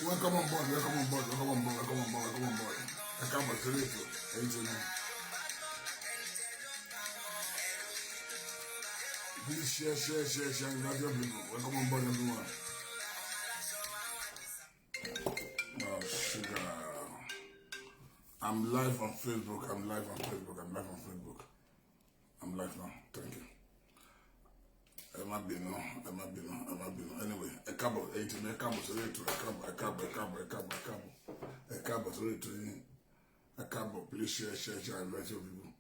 Welcome on board, welcome on board, welcome on board, welcome on board, welcome on board. Ẹ káàbọ̀ sórí ètò, ẹ̀yin tèmi. Please share, share, share, share, invite your people. Welcome on board, everyone. Oh, sugar. I'm live on Facebook. I'm live on Facebook. I'm live on Facebook. I'm live now. Thank you. Ẹ má bínú, ẹ má bínú, ẹ má bínú. Anyway, ẹ káàbọ̀, ẹ̀yin tèmi, ẹ káàbọ̀ sórí ètò, ẹ káàbọ̀, ẹ káàbọ̀, ẹ káàbọ̀, ẹ káàbọ̀, ẹ káàbọ̀. Ẹ káàbọ̀ sórí ètò yín. Ẹ káàbọ̀, please share, share, share, invite your people.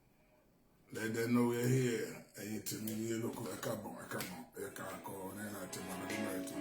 Let them know we're here. Ẹ̀yin tèmi ní lóko, ẹ káàbọ̀, ẹ káàbọ̀, ẹ káàkọ́ náírà tèmi ọdún mẹ́rin tó.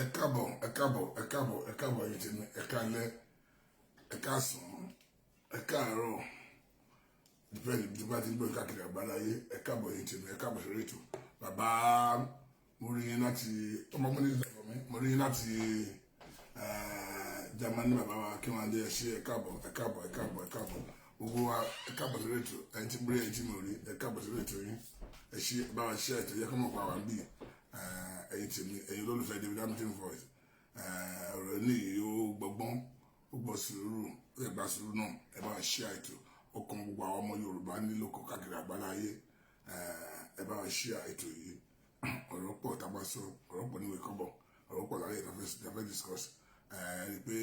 Ẹ káàbọ̀, ẹ káàbọ̀, ẹ káàbọ̀, ẹ káàbọ̀, ẹ̀yin tèmi, ẹ káalẹ́, ẹ káàsán, ẹ káàárọ̀, depend bí bá ti ń gbọ́ káàkiri àgbáláyé. Ẹ káàbọ̀, ẹ̀yin tèmi, ẹ káàbọ̀ sórí ètò. Bàbá, mo rí yín láti ọmọ mo ní ìdàgbọ́ mi, mo rí yín láti Germany. Bàbá wa kí wọ́n adé, ẹ ṣé, ẹ káàbọ̀, ẹ káàbọ̀, ẹ káàbọ̀, ẹ káàbọ̀. Gbogbo wa, ẹ káàbọ̀ sórí ètò. Ẹ̀yin tí mo rí, ẹ̀yin tí mo rí, ẹ káàbọ̀ sórí ètò yín. Ẹ ṣé, bá wa ṣe ètò yẹ kó mọ̀ pa wà ń bì. Ẹ̀yin tèmi, ẹ̀yin olólùfẹ́ David Hamilton Voice, ọ̀rọ̀ ní yìí ó gbọ́gbọ́n, ó gbọ́ sùúrù, ó lè gba sùúrù náà. Ẹ bá wa ṣe ètò, ó kan gbogbo àwọn ọmọ Yorùbá nílòkọ káàkiri àgbáláyé. Ẹ bá wa ṣe ètò yìí. Ọ̀rọ̀ pọ̀ tá a bá sọ, ọ̀rọ̀ pọ̀ níwèé kọ́bọ̀, ọ̀rọ̀ pọ̀ láyé tá a fẹ́ discuss. Ẹ rí i pé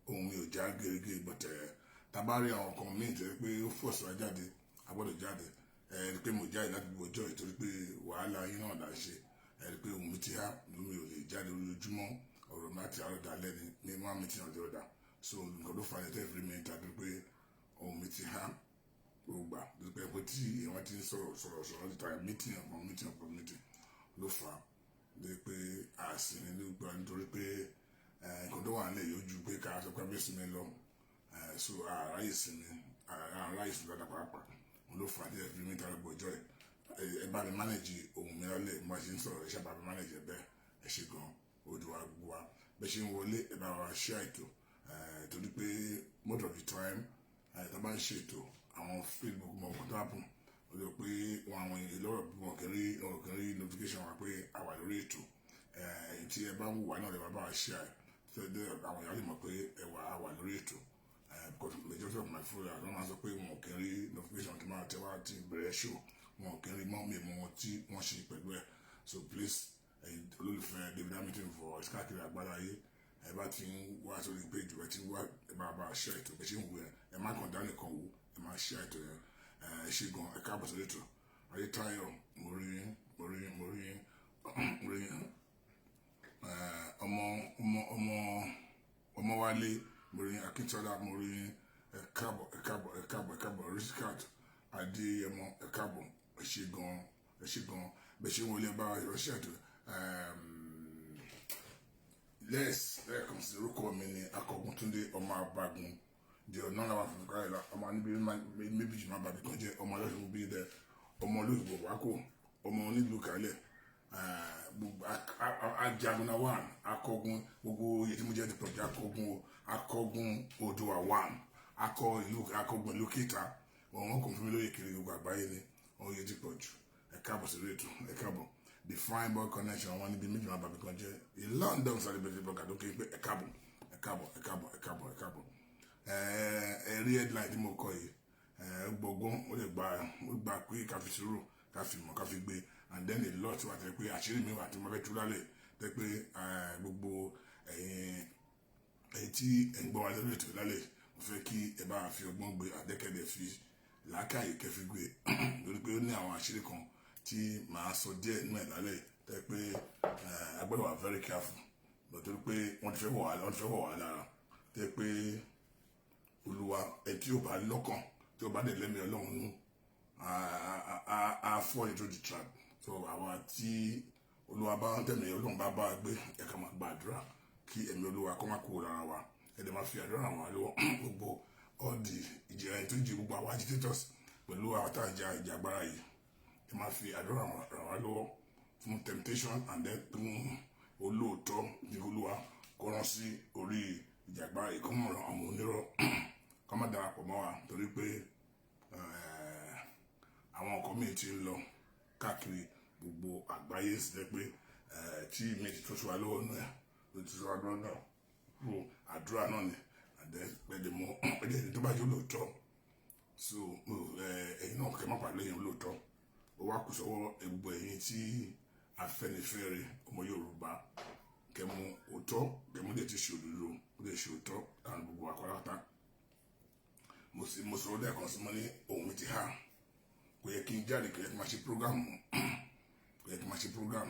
ohun mi ò já gerege, gbọ̀tẹ̀ tá a bá rí àwọn kan míì tó yẹ pé ó fọ̀sọ̀ jáde, a gbọ́dọ̀ jáde. Ẹ rí i pé mo jáde láti gbogbo ọjọ́ ìtorí pé wàhálà yín náà là ń ṣe. Ẹ rí i pé ohun mi ti há, mi ò lè jáde lójoojúmọ́. Ọ̀rọ̀ mi láti àárọ̀ dalẹ́ ni ní one meeting or the other, so nǹkan ló fà á tẹ́ fi mi tàbí pé ohun mi ti há gbogbo gbà pé tí èèyàn ti ń sọ̀rọ̀ sọ̀rọ̀ sọ̀rọ̀ ti ta meeting upon meeting upon meeting ló fà á lé pé àsìní nígbà, nítorí pé nǹkan tó wà nílẹ̀ yóò ju pé ká sọ pé abẹ́ sinmi lọ. So àráyè sinmi, àráyè sinmi dáadáa pàápàá ló fà á tẹ́ fi mi tàbí gbọ́jọ́ ẹ̀. Ẹ bá mi manage ohun mi lálẹ́ mo ṣe ń sọ̀rọ̀, ẹ ṣe bá mi manage ẹ bẹ́ẹ̀. Ẹ ṣe gan, odò wa gbogbo wa bẹ́ẹ̀ ṣe ń wọlé, ẹ bá wa ṣe àìtó, torí pé most of the time tá a bá ń ṣètò àwọn Facebook mọ nǹkan tó happen, ó lè pé wọn àwọn ìlọ́rọ̀ wọn kì í rí notification wa pé a wà lórí ètò. Ẹ̀yin tí ẹ bá ń wù wá náà lè bá wa ṣe àì tó ẹ àwọn èèyàn lè mọ̀ pé ẹ wà á wà lórí ètò, because majority of my followers, wọ́n máa sọ pé wọn kì í rí notification tí máa tẹ́ wá ti bẹ̀rẹ̀ show, wọn kì í rí mọ́ mi mọ́ wọn tí wọ́n ṣe pẹ̀lú ẹ̀. So please, ẹ̀yin olólùfẹ́ David Hamilton Voice káàkiri àgbáláyé, ẹ bá ti ń wá sórí page ẹ ti ń wá, ẹ bá bá ṣe ètò bẹ́ẹ̀ ṣe ń wù ẹ, ẹ má kàn dání kan wò, ẹ má ṣe ètò yẹn. Ẹ ṣe gan, ẹ káàbọ̀ sórí ètò. Ayétáyọ̀, mo rí yín, mo rí yín, mo rí yín, mo rí yín. Ọmọ ọmọ ọmọ ọmọwálé, mo rí yín. Akíntọ́lá, mo rí yín. Ẹ káàbọ̀, ẹ káàbọ̀, ẹ káàbọ̀, ẹ káàbọ̀. Rìsíkàt Adéyẹmọ, ẹ káàbọ̀, ẹ ṣe gan, ẹ ṣe gan. Bẹ́ẹ̀ ṣe ń wọlé, ẹ bá wa ṣe ètò. Lẹ́ẹ̀kan sí, orúkọ mi ni Akọgun Túndé ọmọ Abagun di ọ̀nà làwọn afẹ́fẹ́ káyọ̀ ọmọ níbi méjì máa bàbí kan jẹ́ ọmọ ọlọ́sùn bí dẹ ọmọ olóyìnbó wákò ọmọ onílùú kálẹ̀ gbogbo ajagunna one akọgun. Gbogbo oyè tí mo jẹ́ ti pọ̀ jẹ́ akọgun o, akọgun Oòduà one, akọ ìlú, akọgun ìlú Kíta. Wọn kò fún mi lóye kiri gbogbo àgbáyé ni oyè ti pọ̀ jù. Ẹ káàbọ̀ sí ètò, ẹ káàbọ̀. The Fine Boy Connection, wọn níbi méjì máa bàbí kan jẹ́ a London celebrity blogger tó kéé pé ẹ káàbọ̀, ẹ káàbọ̀, ẹ káàbọ̀, ẹ káàbọ̀, ẹ káàbọ̀. Ẹ rí headline tí mo kọ yìí, ẹ gbọgbọ́n, ó lè gba, ó gba pé ká fi sùúrù, ká fi mọ̀, ká fi gbé. And then a lot wà tẹ́ pé àṣírí mi wà tí mo fẹ́ tú lálẹ́ tẹ́ pé gbogbo ẹ̀yin tí ẹ̀ ń gbọ́ wa lórí ètò lálẹ́, mo fẹ́ kí ẹ bá fi ọgbọ́n gbé, àdẹ́kẹ́dẹ́ fi làákàyè kẹ́ fi gbé, lórí pé ó ní àwọn àṣírí kan tí màá sọ díẹ̀ nínú ẹ̀ lálẹ́ tẹ́ pé a gbọ́dọ̀ wà very careful, lọ́tọ́rí pé wọ́n ti fẹ́ wọ̀ wá lára, tẹ́ pé Olúwa ẹ tí ó bá lọ́kàn, tí ó bá dẹ̀ lẹ́mìí Ọlọ́run nú, á fall into the trap. So àwa tí Olúwa bá ń tẹ̀mí Ọlọ́run bá gbé, ẹ ká máa gbàdúrà kí ẹ̀mí Olúwa kó má kúrò lára wa. Ẹ dẹ̀ máa fi àdúrà ràn wá lọ́wọ́. Gbogbo all the ìjìyà ẹni tó jí gbogbo àwọn agitators pẹ̀lú àwọn tá à ń jà ìjà agbára yìí, ẹ máa fi àdúrà ràn wá lọ́wọ́ fún temptation and then fún olóòótọ́ ní Olúwa kó rán sí orí ìjà agbára yìí, kó mọ̀ ràn àwọn onírọ́ kó má darapọ̀ mọ́ wa, torí pé àwọn nǹkan míì ti ń lọ káàkiri gbogbo àgbáyé sì jẹ́ pé tí mi ti tó sí wa lọ́wọ́ náà, ló ti sọ wa lọ́wọ́ náà fún àdúrà náà ni àdẹ́pẹ́lẹ́ mọ́ ẹ̀jẹ̀ tó bá jẹ́ olóòótọ́. So ẹ̀yin náà kẹ́ má pàdé lẹ́yìn olóòótọ́. Ó wá kù sọ́wọ́ gbogbo ẹ̀yin tí Afẹ́nifẹ́re, ọmọ Yorùbá, kẹ́ mú òótọ́, kẹ́ mú dẹ̀ ti ṣe òdodo, ó dẹ̀ ṣe òótọ́ láàrin gbogbo àkọ́lápátá. Mo sì mo sọ̀rọ̀ lẹ́ẹ̀kan sí, mo ní ohun mi ti há. Kò yẹ kí n jáde, kò yẹ kí n máa ṣe program, kò yẹ kí n máa ṣe program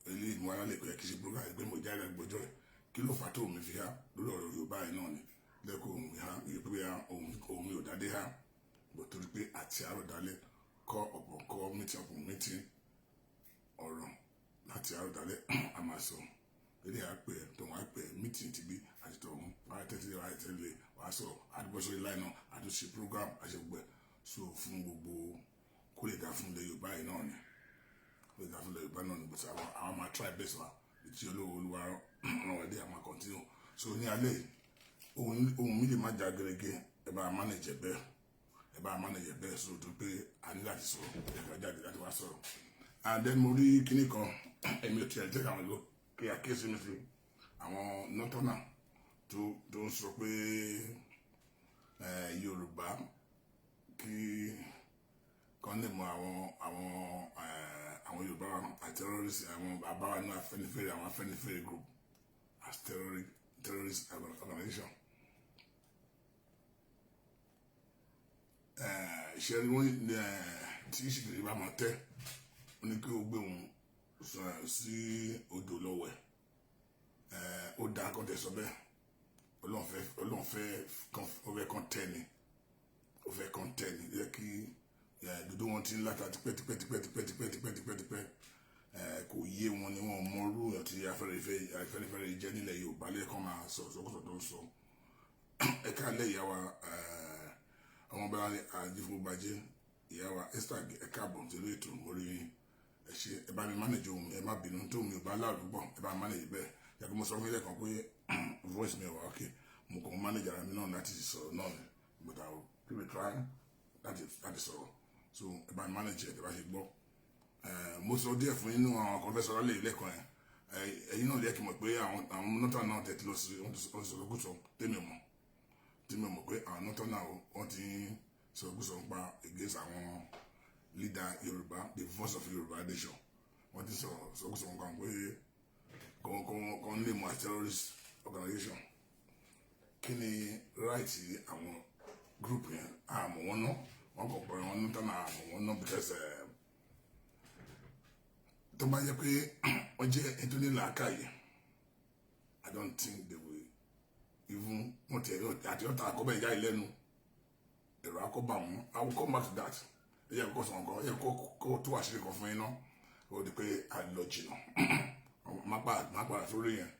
eléyìí mo wá lálẹ́, kò yẹ kí n ṣe program ẹgbẹ́ mo jáde gbọ́jọ́ ẹ̀. Kí ló fà tó mi fi há? Lórí ọ̀rọ̀ Yorùbá yìí náà ni lẹ́kọ̀ọ́ ohun mi há ìyẹn pé ohun mi ò dádé há bó, torí pé àti àárọ̀ dálẹ́, kọ́ ọ̀pọ̀ kọ́ meeting ọ̀pọ̀ meeting, ọ̀rọ̀ láti àárọ̀ dálẹ́ a máa sọ ilé àpẹ tòun àpẹ meeting ti bí àti tòun wàá tẹ́tí, wàá tẹ́lẹ̀, wàá sọ àdúgbò sórí line náà, àtúnṣe program àṣegbè. So fún gbogbo kó lè dá fún ilẹ̀ Yorùbá yìí náà ni, kó lè dá fún ilẹ̀ Yorùbá náà ni, but àwọn máa try best wa tí olówó Olúwa ràn wá dé, àwọn continue. So ní alẹ́ yìí, ohun mi lè má já gerege, ẹ bá manage bẹ́ẹ̀, ẹ bá manage bẹ́ẹ̀. So tó pé a ní láti sọ̀rọ̀, ẹ kàn jáde láti wá sọ̀rọ̀. And then mo rí kinní kan, èmi ò tiẹ̀ jẹ́ káwọn ìlú kí àkíyèsí mi sí àwọn northerner tó ń sọ pé Yorùbá kí kan lè mọ àwọn Yorùbá àti terrorist, àwọn àbáwá ní Afẹ́nifẹ́re, àwọn Afẹ́nifẹ́re group as terrorist organization. Ṣe rí wọ́n tí ìṣèlérí bá máa tẹ́ wọ́n ní kí ó gbé wọn sí odò lọ́wọ́ ẹ̀, ó dáa kó tẹ̀ sọ bẹ́ẹ̀. Ọlọ́run fẹ́ kàn tẹ́ ni, ó fẹ́ kàn tẹ́ ni yẹ kí dúdú wọn ti ń láta tipẹ́ tipẹ́ tipẹ́ tipẹ́ tipẹ́ tipẹ́ tipẹ́ tipẹ́. Kò yé wọn ni wọn mọ irú àti Afẹ́nifẹ́re jẹ́ nílẹ̀ Yorùbá lẹ́ẹ̀kan máa sọ sọkúsọ tó ń sọ. Ẹ káàlẹ́, ìyá wa ọmọ bá àjífúnbàjẹ́, ìyá wa Esther, ẹ káàbọ̀ sílé ètò mórí yín. Ẹ ṣe, ẹ bá mi manage ohun, ẹ má bínú tó mi ò bá láàdúgbò, ẹ bá mi manage bẹ́ẹ̀. Yàtọ̀ mo sọ fún ilé kan pé voice mi wà okay, mo kàn manage ara mi náà láti sọ̀rọ̀ náà ni, but I will keep it trying láti sọ̀rọ̀. So ẹ bá mi manage ẹ, tẹ́ bá ṣe gbọ́. Mo sọ díẹ̀ fún inú àwọn kan fẹ́ sọ lálẹ́ ilé kan. Ẹ̀ ẹ̀yin náà lè kí mọ̀ pé àwọn northern náà tẹ̀ ti lọ sí, wọ́n ti sọ̀rọ̀ kùsọ̀ tèmi mọ̀ pé àwọn northern náà wọ́n ti sọ̀rọ̀ kùsọ̀ ń pa against àwọn leader Yorùbá, the voice of Yorùbá nation. Wọ́n ti sọ̀rọ̀ sọ̀kùsọ̀ nǹkan pé kàn lè mú as terrorist organization. Kí ni right àwọn group yẹn? Àmọ́ wọn ná wọn kò pẹ̀lú wọn northern, àmọ́ wọn ná, because tó bá yẹ pé wọ́n jẹ́ ẹni tó ní làákàyè, I don't think they will even wọ́n ti ẹ̀rọ àti ọ̀tá àkọ́bẹ̀ ìyá ìlẹ́nu ẹ̀rọ akọ́bà wọn. I will come back to that. Ẹ yẹ kó sọ̀rọ̀ kan, ẹ yẹ kó tó àṣírí kan fún yín náà, ó di pé a lọ jìnnà, má padà sórí yẹn.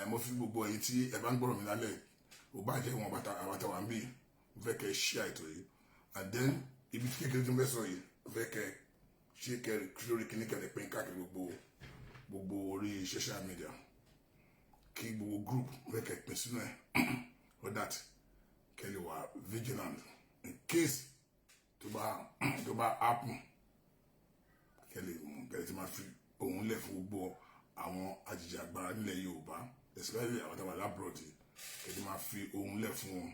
Mo fi gbogbo ẹ̀yin tí ẹ bá ń gbọ́rọ̀ mi lálẹ́, ò bá jẹ́ ìwọ̀n bàtà àbàtà wà ń bì, mo fẹ́ kẹ́ ṣí àìtò yìí. And then ibi tí kékeré tó ń fẹ́ sọ yìí, mo fẹ́ kẹ́ ṣe kẹ́ lórí kíní kẹ́ lè pín káàkiri gbogbo orí social media, kí gbogbo group, mo fẹ́ kẹ́ pín sínú ẹ̀ so that kẹ́ lè wà vigilant. In case tó bá happen, kẹ́lẹ̀ mú kẹ́lẹ̀ tí máa fi òun lẹ̀ fún gbogbo àwọn ajìjàgbara nílẹ̀ Yorùbá, especially àwọn táwọn l'abroad, kẹ́lẹ̀ máa fi òun lẹ̀ fún wọn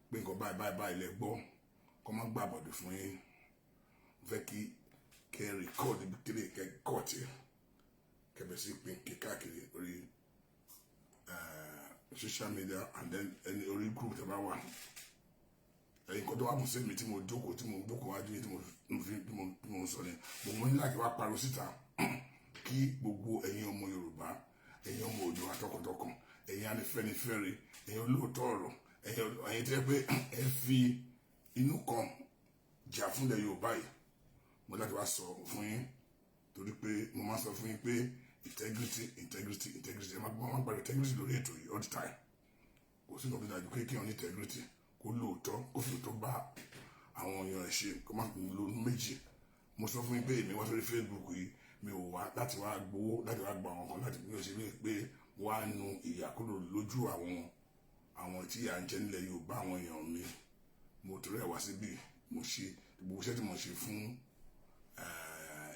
pé nǹkan báyìí báyìí báyìí lẹ gbọ́, kọ́ má gbà bọ̀dẹ̀ fún yín. Mo fẹ́ kí kẹ́ record ibi kéré, kẹ́ cut ẹ̀, kẹ́ bẹ̀ sí pín káàkiri orí social media and then ẹni orí group tẹ́ bá wà. Ẹ̀yin kan tó wà mú sí mi tí mo jókòó wájú yìí, tí mo fi tí mo sọ ni mo ní láti wá pariwo síta kí gbogbo ẹ̀yin ọmọ Yorùbá, ẹ̀yin ọmọ Oòduà tọkàntọkàn, ẹ̀yin Afẹ́nifẹ́re, ẹ̀yin olóòótọ́ ọ̀rọ̀, ẹ̀yin tẹ́ pé ẹ fi inú kan jà fúnlẹ̀ Yorùbá yìí, mo láti wá sọ fún yín, torí pé mo máa sọ fún yín pé integrity, integrity, integrity. Ẹ máa gbàgbé integrity lórí ètò yìí all the time. Kò sí nǹkan tó dájú pé kí wọ́n ní integrity, kó lóòótọ́, kó fi òótọ́ bá àwọn èèyàn ẹ̀ ṣe, kó má lónú méjì. Mo sọ fún yín pé èmi wá sórí Facebook yìí, mi ò wá láti wá gbowó, láti wá gba àwọn kan, láti bí ó ṣe mí pé wá nu ìyà kúrò lójú àwọn tí ìyà ń jẹ nílẹ̀ Yorùbá, àwọn èèyàn mi. Mo torí ẹ̀ wá síbí. Mo ṣe gbogbo iṣẹ́ tí mo ṣe fún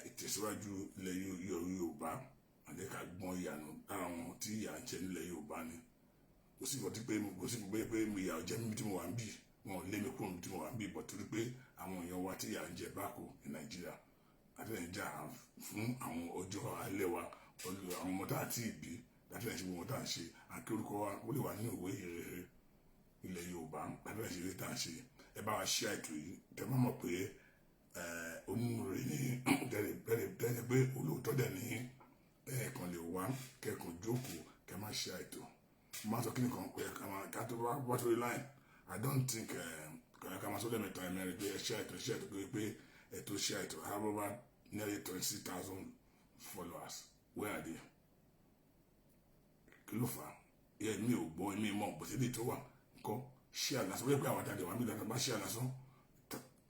ìtẹ̀síwájú ilẹ̀ Yorùbá, àti ká gbọ́n ìyànà lára àwọn tí ìyà ń jẹ nílẹ̀ Yorùbá ni. Kò sí nǹkan tí pé kò sí pé pé ìyà ò jẹ mímí tí mo wà ń bì, wọn ò lé mi kúrò níbi tí mo wà ń bì bọ̀, torí pé àwọn èèyàn wa tí ìyà ń jẹ báko ní Nàìjíríà, àti Nàìjíríà fún àwọn ọjọ́ alẹ́ wa, àwọn ọmọ tá a ti bí, láti ṣe gbogbo tá à ń ṣe, àti orúkọ wa ó lè wà nínú ìwé ìrere ilẹ̀ Yorùbá, láti ṣe eré tá à ń ṣe. Ẹ bá wa ṣe àìtò yìí. Tẹ má mọ̀ pé onínúure ní tẹ́lẹ̀, pé olóòótọ́ dẹ̀ ní ẹ̀ẹ̀kan lè wá kẹ́kọ̀ọ́ jókòó kẹ́ má ṣe àìtò. Mo máa sọ kí nìkan pé ká tó bá wá sórí line, I don't think ká máa sọ lẹ́mẹ̀ta ẹ̀mẹ́rin pé ẹ ṣe àìtò, ẹ ṣe àìtò, pé ẹ tó ṣe àìtò. I have over nearly 26,000 followers. Where are they? Kí ló fà á? Yẹ mi ò gbọ́, mi mọ̀ bó ṣe lè tó wà nǹkan ṣé àlásán wípé àwọn àtàdé wà mí dáadáa bá ṣe àlásán,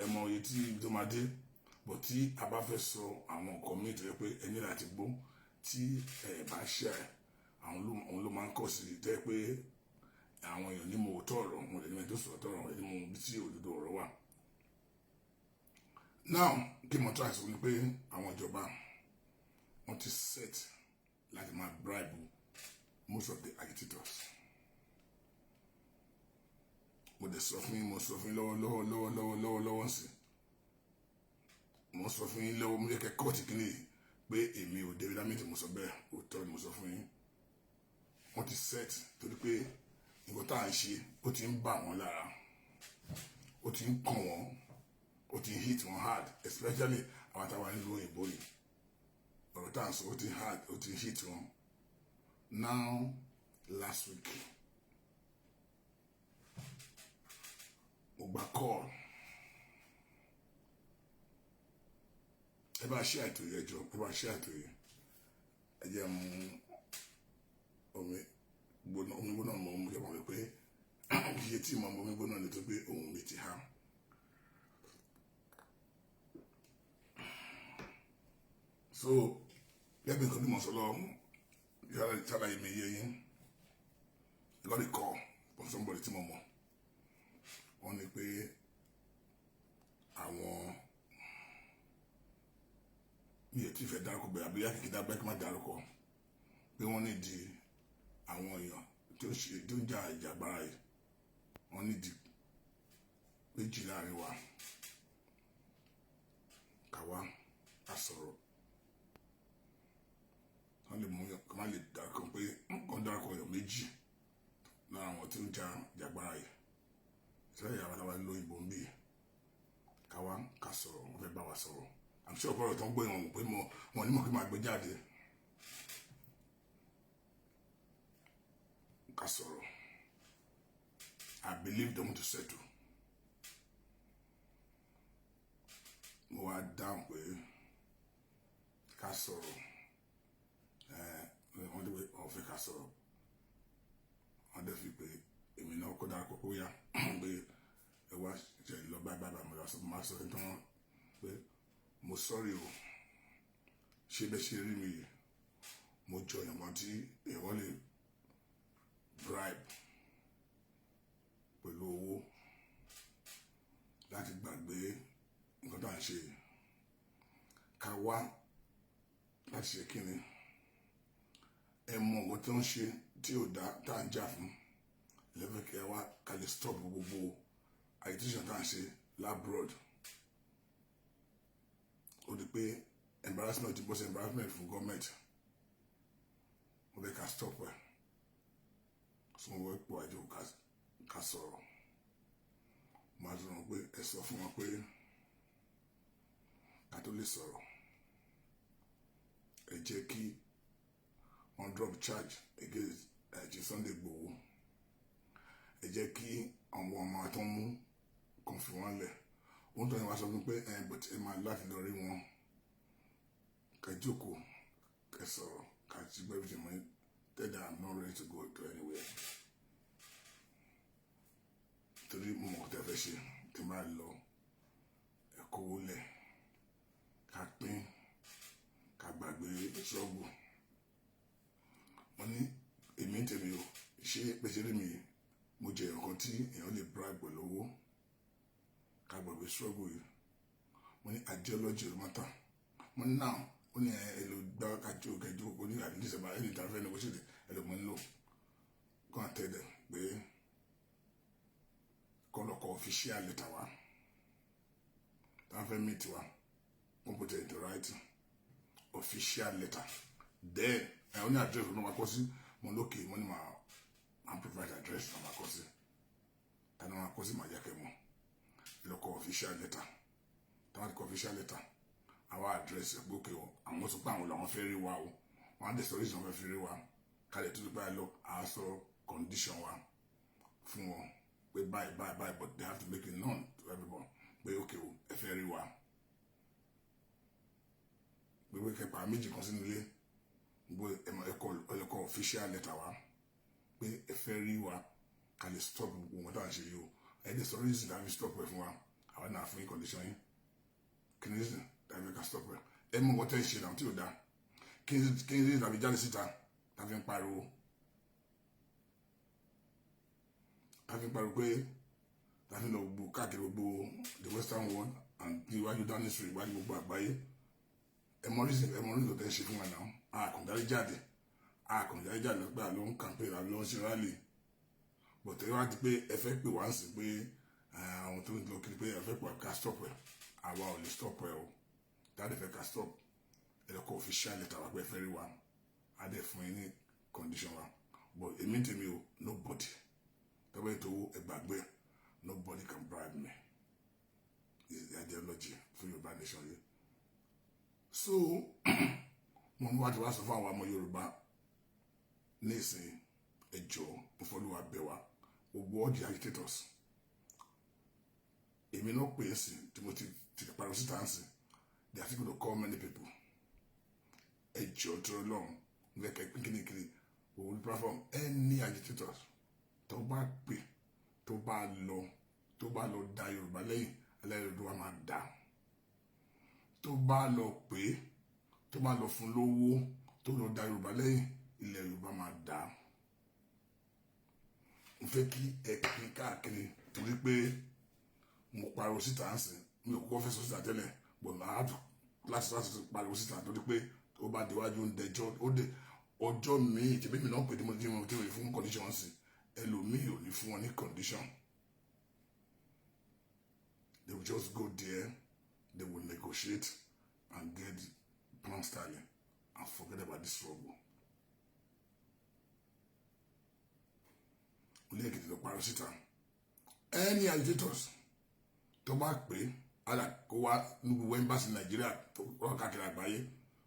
ẹ mọ iye tí tó máa dé bọ̀. Tí a bá fẹ́ sọ àwọn nǹkan míì tó yẹ pé ẹ ní láti gbọ́, tí ẹ bá ṣe ẹ, àwọn ló máa ń kọ̀ sí tẹ́ pé àwọn èèyàn ní mo òótọ́ ọ̀rọ̀ wọn lè ní mẹ́tò sọ̀rọ̀ tọ̀rọ̀ wọn lè ní mo bí tí òdodo ọ̀rọ̀ wà. Now, kí mo try sọ ni pé àwọn ìjọba, wọ́n ti set láti máa bribe most of the agitators. Mo dẹ̀ sọ fún yín, mo sọ fún yín lọ́wọ́ lọ́wọ́ lọ́wọ́ lọ́wọ́ lọ́wọ́ lọ́wọ́ sí, mo sọ fún yín lọ́wọ́, mo yẹ kẹ́ kọ́ọ̀tì kìíní pé èmi ò David Hamilton, mo sọ bẹ́ẹ̀, òótọ́ ni mo sọ fún yín. Wọ́n ti set torí pé nǹkan tá à ń ṣe, ó ti ń bà wọ́n lára, ó ti ń kàn wọ́n, ó ti ń hit wọ́n hard, especially àwọn táwa nílùú òyìnbó yìí. Ọ̀rọ̀ tá à ń sọ, ó ti hard, ó ti ń hit wọ́n. Now, last week, mo gba call. Ẹ bá ṣe àìtò yìí, ẹjọ, ẹ bá ṣe àìtò yìí. Ẹ jẹ́ mu omi gbóná, omi gbóná mo mú. Jẹ́ mọ̀ pé kì í ṣe tí mo mú omi gbóná nítorí pé ohun mi ti há. So gẹ́gẹ́ bí nǹkan tí mo sọ lọ, ṣàlàyé mi yé yín. I got a call from somebody tí mo mọ̀. Wọ́n ní pé àwọn, mi ò tí fẹ́ dárúkọ bẹ̀rẹ̀, àbí kìkì dábẹ́ kí n má dárúkọ, pé wọ́n ní di àwọn èèyàn tó ń ṣe, tó ń jà ìjàgbára yìí, wọ́n ní di méjì láàrin wa, káwa a sọ̀rọ̀. Wọ́n lè mú kí wọ́n lè dárúkọ pé wọ́n dárúkọ èèyàn méjì lára àwọn tó ń jà ìjàgbára yìí sẹ́yìn ìyàwó táwa lóyìnbó ń bì, káwa ká sọ̀rọ̀, wọ́n fẹ́ bá wa sọ̀rọ̀. I'm sure ọ̀pọ̀lọpọ̀ tó ń gbé wọn pé mo wọn ní mọ̀ kí máa gbé jáde ká sọ̀rọ̀. I believe they want to settle. Mo wá dáhùn pé ká sọ̀rọ̀, ẹ wọ́n dé pé wọ́n fẹ́ ká sọ̀rọ̀. Wọ́n dẹ̀ fi pé èmi náà kó dára kókó yá pé ẹ wá ṣe lọ báyìí báyìí. Mo lọ sọ, mo máa sọ ẹ̀ tán pé mo sọ́rí o, ṣé bẹ́ẹ̀ ṣe rí mi yìí, mo jọ ìwọ̀n tí èèyàn lè bribe pẹ̀lú owó. ń ṣe yìí. Ká wá láti ṣe kíni? Ẹ mọ nǹkan tó ń ṣe tí ò dá tá à ń jà fún lẹ́fẹ̀ẹ́ kí ẹ wá ká lè stop gbogbo agitation tá à ń ṣe l'abroad. Ó di pé embarrassment ti bọ́ sí embarrassment fún gọ́ọ̀mẹ̀ntì. Mo fẹ́ ká stop ẹ̀. So mo fẹ́ pọ̀ àjò ká sọ̀rọ̀. Máa sọ wọn pé ẹ sọ fún wọn pé ká tó lè sọ̀rọ̀, ẹ jẹ́ kí wọ́n drop charge against ẹ̀jẹ̀ Sunday Igboho. Ẹ jẹ́ kí àwọn ọmọ tó ń mú kàn fi wọ́n lẹ̀. Wọ́n tó yẹn wá sọ fún pé ẹ but ẹ máa láti lọ rí wọn, ká jókòó, ká sọ̀rọ̀, ká ti gbọ́ everything. Mọ́ tell them I'm not ready to go to anywhere, torí mo mọ̀ tẹ́ fẹ́ ṣe. Tí máa lọ, ẹ kówó lẹ̀, ká pín, ká gbàgbé ṣọ́ọ̀bù. Wọ́n ní èmi ń tèmi o. Ṣé pèsè rí mi, mo jẹ nǹkan tí èèyàn lè bribe pẹ̀lú owó ká gbàgbé struggle yìí? Mo ní ideology ló máa tàn. Mo ní now, ó ní ẹ lò gbá kájú kẹjú. Ó ní at least ẹni tí a fẹ́ negotiate, ẹ lò mọ́ ń lò. Go and tell them pé kọ́ lọ kọ official letter wa tá a fẹ́ meet wa. Wọ́n put it into writing, official letter. Then ẹ ó ní address ló máa kọ sí. Mo lókè, mo ní máa provide address náà máa kọ sí. Tani máa kọ sí, màá jẹ́ kẹ́ mọ̀. Lọ kọ official letter. Táwọn ti kọ official letter, àwa address ẹ̀ pé okay o, àwọn sọ pé àwọn làwọn fẹ́ rí wa o. Wọ́n á dẹ̀ sọ reason wọ́n fẹ́ fi rí wa kálẹ̀ tó ti báyìí lọ. Àá sọ condition wa fún wọn pé báyìí báyìí báyìí, but they have to make it known to everyone pé okay o, ẹ fẹ́ rí wa, pé kẹpà méjì kan sínú ilé gbogbo ẹ̀kọ́ official letter wa pé ẹ fẹ́ rí wa ká lè stop gbogbo wọn tá à ń ṣe yìí o. Ẹ dẹ̀ sọ reason tá a fi stop ẹ fún wa. Àwa náà fún yín condition yín. Kí ni reason tá a fi ká stop ẹ? Ẹ mú nǹkan tẹ́ ń ṣe náà tí ò dáa. Kí ni reason tá a fi jáde síta, tá a fi ń pariwo, tá a fi ń pariwo pé tá a fi lọ gbogbo káàkiri gbogbo the western world and iwájú Downing Street, iwájú gbogbo àgbáyé? Ẹ mọ reason, ẹ mọ reason tẹ́ ń ṣe fún wa náà. Àkànjáde jáde, àkànjáde jáde lọ pé àlọ́ ń campaign, àlọ́ ń ṣe rally, but ẹ wá di pé ẹ fẹ́ pè wá sí pé àwọn tó ń lọ kiri pé ẹ fẹ́ pè wá ká stop ẹ. Àwa ò lè stop ẹ o. Dáadé fẹ́ ká stop ẹ, lọ kọ official letter wa pé ẹ fẹ́ rí wa. Á dẹ̀ fún yín ní condition wa. But èmi tèmi o, nobody tọ́gbẹ́ ètò owó, ẹ gbàgbé. Nobody can bribe me. Is the ideology fún Yorùbá nation yìí. So mo ní wá ti wá sọ fún àwọn ọmọ Yorùbá nísìnyí, ẹ jọ̀ọ́, mo fọlúwa bẹ̀ wá, gbogbo all the agitators. Èmi náà pè é sí tí mo ti pariwo síta ń sìn. They are still going to call many people. Ẹ jọ̀ọ́, tó lọ́run ń fẹ́ kẹ́ pín kíníkíní gbogbo platform. Any agitators tó bá pè, tó bá lọ da Yorùbá lẹ́yìn ẹlẹ́rìí tó wà máa dà, tó bá lọ pé, tó bá lọ fún lówó, tó lọ da Yorùbá lẹ́yìn, ilẹ̀ Yorùbá máa dà. Mo fẹ́ kí ẹ pín káàkiri, torí pé mo pariwo síta ń sìn. Mi ò kọ́kọ́ fẹ́ sọ síta tẹ́lẹ̀, but I have to láti pariwo síta, torí pé ó bá déwájú ń dẹjọ́, ó dé ọjọ́ míì tí mímì náà pè tí mo fún condition sí, ẹlòmíì ò ní fún wọn ní condition. They will just go there, they will negotiate and get pound sterling and forget about this struggle. Olú Èkìtì ló pariwo síta. Any agitators tó bá pè é ala kó wá ní gbogbo embassy Nàìjíríà tó wà káàkiri àgbáyé,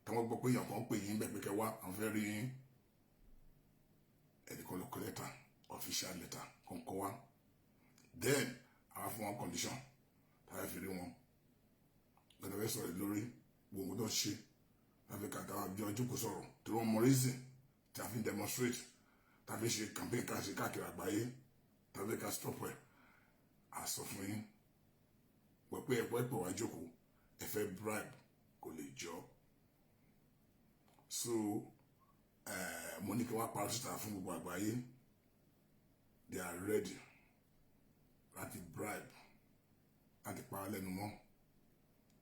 táwọn gbọ́ pé èèyàn kan pè yín bẹ́ẹ̀ pé kẹ́ wá, àwọn fẹ́ rí yín, ẹnì kan lọ kọ lẹ́tà, official letter kan kọ́ wá. Then àwa fún wọn condition táwọn fi rí wọn gbọdọ̀ fẹ́ sọ̀rọ̀ lórí gbogbo tó ń ṣe láfi ká táwọn àbíjọ jókòó sọ̀rọ̀, tí wọ́n mọ reason tí a fi ń demonstrate, tí a fi ń ṣe campaign káàkiri káàkiri àgbáyé, tí a fi ká stop ẹ̀. Àsọ fún yín pẹ̀pẹ́ ẹ̀pọ̀ ẹ̀pọ̀ wá jókòó, ẹ fẹ́ bribe, kò lè jọ. So mo ní kí wọ́n parọ́ síta fún gbogbo àgbáyé. They are ready láti bribe, láti pa á lẹ́nu mọ́.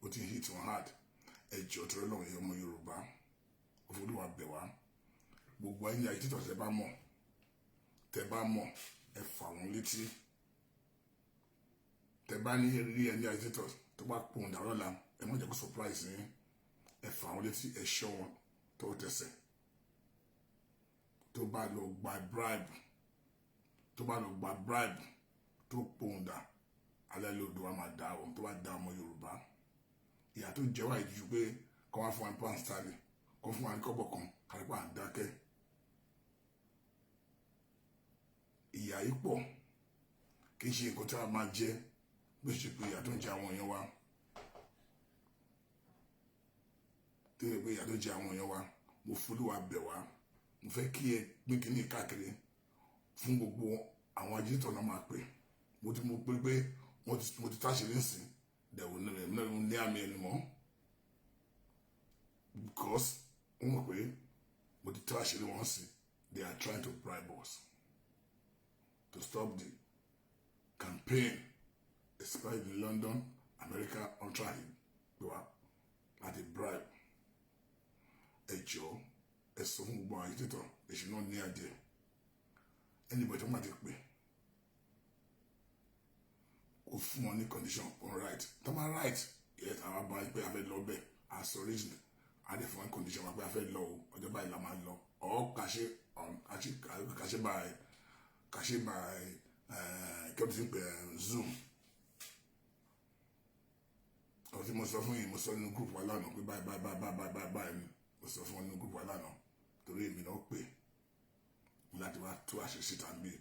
Ó ti ń hit wọn hard. Ẹ jọ̀ọ́, torí Ọlọ́run, yẹn ọmọ Yorùbá, òfurufú bẹ̀ wá, gbogbo ẹ̀yin agitator, tẹ́ bá mọ̀, tẹ́ bá mọ̀, ẹ fà wọ́n létí. Tẹ́ bá ní rí ẹni agitator tó bá pòun dà lọ́la, ẹ má jẹ́ kó surprise yín. Ẹ fà wọ́n létí, ẹ ṣọ́ wọn tó tẹsẹ̀. Tó bá lọ gba bribe, tó bá lọ gba bribe, tó pòun dà alẹ́ lódò wa máa dá o. Tó bá dá ọmọ Yorùbá, ìyà tó jẹ́ wáyé ju pé kọ́ wá fún wa ní pound sterling, kọ́ fún wa ní kọ́bọ̀ kan, kárípà ń dákẹ́. Ìyà yìí pọ̀, kì í ṣe nǹkan tí a máa jẹ bó ṣe pé ìyà tó ń jẹ àwọn èèyàn wa, tó yẹ pé ìyà tó ń jẹ àwọn èèyàn wa. Mo folúwa bẹ̀ wá, mo fẹ́ kí ẹ pín kínní káàkiri fún gbogbo àwọn agitator náà. Máa pè mo ti mo pé pé mo ti táṣe nísìn dẹ̀wò ní àmì ẹni mọ́, because wọ́n mọ̀ pé mo ti táṣe wọn sí. They are trying to bribe us to stop the campaign, especially in London, America. On trying pé wá láti bribe. Ẹ jọ̀ọ́, ẹ sọ fún gbogbo àwọn agitator èsì náà ní adìẹ. Anybody tó máa ti pè kó fún wọn ní condition on right tó máa right yẹ, àwọn abá pé a fẹ́ lọ bẹ́ẹ̀, a sọ reason, a dẹ̀ fún wọn condition wọn pé a fẹ́ lọ o, ọjọ́ báyìí la máa lọ, ọ̀ kàṣe kàṣe by kí wọ́n ti ń pè Zoom. Ọ̀rọ̀ tí mo sọ fún yìí, mo sọ nínú group wa lánàá pé báyìí báyìí báyìí báyìí báyìí báyìí ni mo sọ fún wọn nínú group wa lánàá, torí èmi náà pè láti wá tú àṣẹ síta ń bí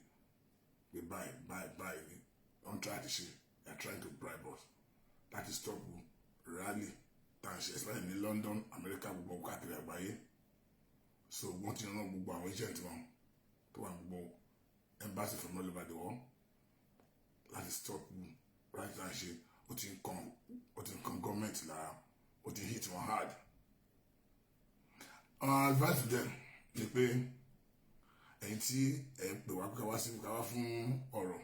pé báyìí báyìí báyìí ni wọ́n try to ṣe. They are trying to bribe us láti stop rally tá à ń ṣe, especially ní London, America, gbogbo káàkiri àgbáyé. So wọ́n ti rán gbogbo àwọn agent wọn tó wà gbogbo embassy from all over the world láti stop rally tá à ń ṣe. Ó ti ń kan government lára, ó ti hit wọn hard. Our advice to them ni pé ẹ̀yin tí ẹ̀ ń pè wá ká wá sí, ká wá fún ọ̀rọ̀,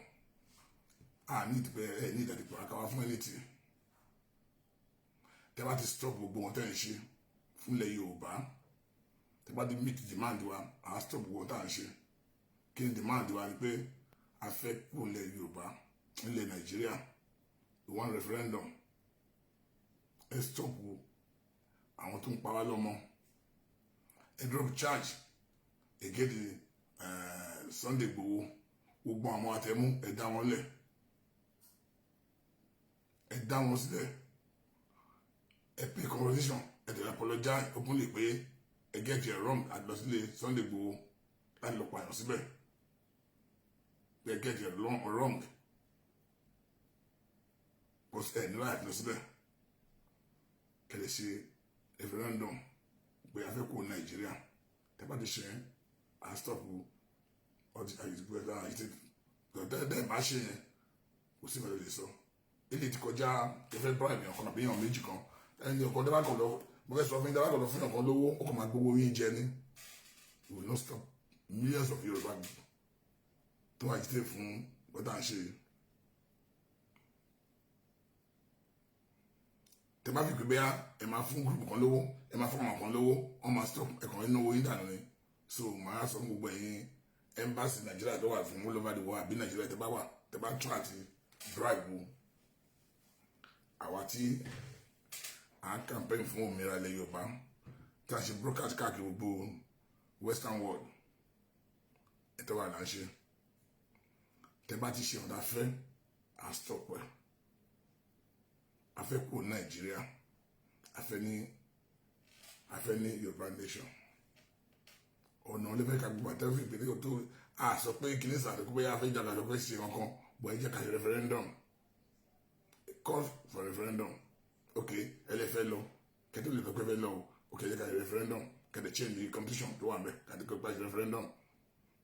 a ní ìdìpẹ́ ẹ̀ ní ìdàdìpẹ́ wá ká wá fún anything. Tẹ́ bá ti stop gbogbo wọn tẹ́ ń ṣe fúnlẹ̀ Yorùbá, tẹ́ bá ti meet demand wa, a stop gbogbo wọn tá à ń ṣe. Kí ni demand wa? Ni pé a fẹ́ kúrò nílẹ̀ Yorùbá, nílẹ̀ Nàìjíríà. We want referendum. Ẹ stop àwọn tó ń pa wá lọ́mọ, ẹ drop charge against Sunday Igboho, gbogbo àwọn àtẹmú, ẹ dá wọn lẹ̀, ẹ dá wọn sílẹ̀, ẹ pay compensation, ẹ tẹ̀lé apologize openly pé ẹ get it wrong àti lọ sílé Sunday Igboho láti lọ pààyàn síbẹ̀, pé ẹ get it wrong because ẹ ní láti lọ síbẹ̀. Kẹlẹ̀ ṣe referendum pé a fẹ́ kó Nàìjíríà. Tẹ́ bá ti ṣe, à stop ọtí àyè. Tẹ́ bá ṣe yẹn, kò sí ìfẹ́ lè sọ ilé ti kọjá. Ẹ fẹ́ bribe yàn kan àbí yàn méjì kan, ẹni ọkọ tẹ́ bá kọ̀ lọ, mo fẹ́ sọ fún yín, tẹ́ bá kọ̀ lọ fún yàn kan lówó, ó kàn máa gbowó yín jẹ ní. We will not stop millions of Yorùbá tó wà jíde fún bọ́tà ń ṣe. Tẹ́ bá fi pé bẹ́yà ẹ máa fún group kan lówó, ẹ máa fún àwọn kan lówó, wọ́n máa stop ẹ̀kàn nínú owó yín dànù ni. So màá sọ fún gbogbo ẹ̀yin embassy Nàìjíríà tó wà fún all over the world àbí Nàìjíríà tẹ́ bá wà, tẹ́ bá try àti bribe àwa tí à ń campaign fún òmìnira ilẹ̀ Yorùbá, tí a ṣe broadcast káàkiri gbogbo western world, ẹ̀tọ́ wà là ń ṣe. Tẹ́ bá ti ṣe ọ̀dà fẹ́, à stop ẹ̀. A fẹ́ kúrò Nàìjíríà, a fẹ́ ní Yorùbá nation. Ọ̀nà olùfẹ́ ká gbogbo àtẹ́fẹ́ ìpínlẹ̀ tó a sọ pé kìíní sàdékú bóyá a fẹ́ jà lọ́dọ̀ fẹ́ ṣe kankan bọ̀, ẹ jẹ́ ká ṣe referendum, call for referendum. Ok, ẹ lè fẹ́ lọ kẹ́tọ́ lè fẹ́ pẹ́ fẹ́ lọ o. Ok, ẹ jẹ́ ká ṣe referendum, kẹ́tẹ́ change the constitution tó wà ń bẹ̀, kẹ́tẹ́ kó pa ṣe referendum.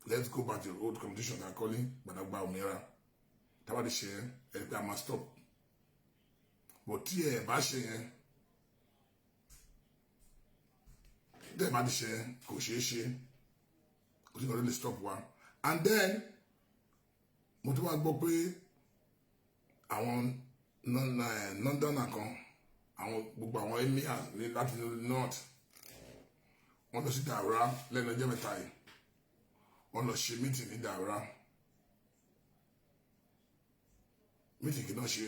Let's go back to the old constitution that calling gbàdàgbà òmìnira. Tábà ti ṣe yẹn, ẹ pé a máa stop. But tí ẹ bá ṣe yẹn, tẹ́ ẹ bá ti ṣe yẹn, kò ṣeé ṣe, kò sí nǹkan tó lè stop wa. And then mo tún wá gbọ́ pé àwọn Londoner kan Àwọn gbogbo àwọn emir ní láti north, wọ́n lọ sí Daura lẹ́nu ọjọ́ 3 yìí. Wọ́n lọ ṣe meeting ní Daura. Meeting kì náà ṣe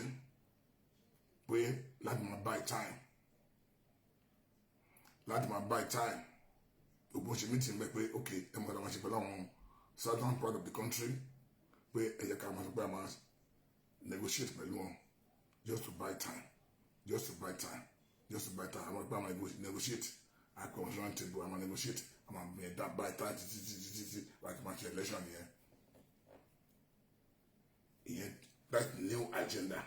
pé láti máa buy time, láti máa buy time. Gbogbo ṣe meeting bẹ́ẹ̀ pé ok, ẹ mọ̀ ká máa ṣe pẹ̀lú àwọn southern part of the country, pé ẹ jẹ́ ká máa sọ pé a máa negotiate pẹ̀lú wọn just to buy time, just to buy time, just to buy time. Àwọn ìpè àwọn negotiate àpè wọn round table, àwọn negotiate, àwọn àmì ẹ̀dá buy time títí títí títí láti máa ṣe election yẹn. Ìyẹn, that new agenda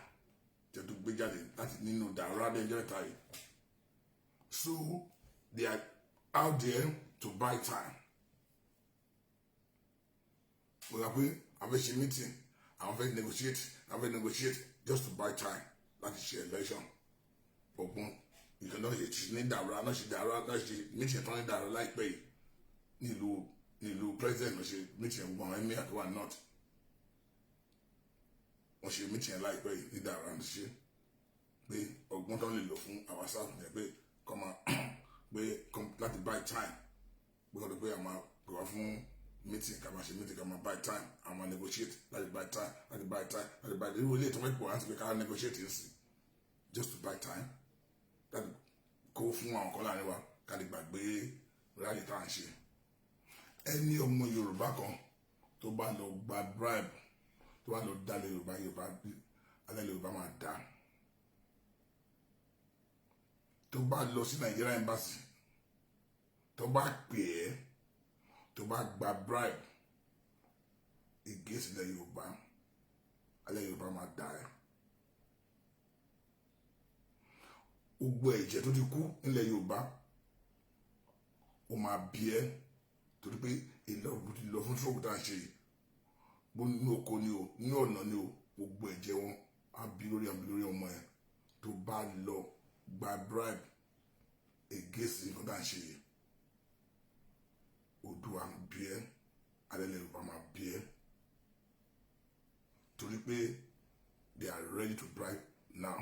tí a tó gbé jáde láti nínú Daura lẹ́jọ́ ìta yìí. So they are out there to buy time. Mo rà pé àwọn fẹ́ ṣe meeting, àwọn fẹ́ negotiate, àwọn fẹ́ negotiate just to buy time láti ṣe election. Ọgbọ́n ìkan náà ṣe ní Daura náà, ṣe Daura náà, ṣe meeting tán ní Daura láìpẹ́ yìí nílùú president náà, ṣe meeting. Gbogbo àwọn emir tó wà north, wọ́n ṣe meeting láìpẹ́ yìí ní Daura náà, ṣe pé ọgbọ́n tó ń lè lò fún our south ní pé kọ́ máa pé láti buy time, pé kọ́ ló pé àwọn pè wá fún meeting, ká máa ṣe meeting, ká máa buy time, àwọn máa negotiate láti buy time, láti buy time, láti buy. Irú ilé ìtọ́wọ́ ìpò láti pé ká negotiate ń sìn just to buy time, láti kó fún àwọn kan láàrin wa ká lè gbàgbé rally tá à ń ṣe. Ẹni ọmọ Yorùbá kan tó bá lọ gba bribe, tó bá lọ dálé Yorùbá, Yorùbá alẹ́ Yorùbá máa dá. Tó bá lọ sí Nigeria embassy, tó bá pè é, tó bá gba bribe against ilẹ̀ Yorùbá, alẹ́ Yorùbá máa dá ẹ. Gbogbo ẹ̀jẹ̀ tó ti kú nílẹ̀ Yorùbá, ó máa bí ẹ, torí pé ìlọ ti lọ fún stroke tá à ń ṣe yìí. Bó nínú oko ni o, nínú ọ̀nà ni o, gbogbo ẹ̀jẹ̀ wọn á bí lórí, á bí lórí ọmọ ẹ. Tó bá lọ gba bribe against nǹkan tá à ń ṣe yìí, Oòduà bí ẹ, alẹ́ Yorùbá máa bí ẹ, torí pé they are ready to bribe now.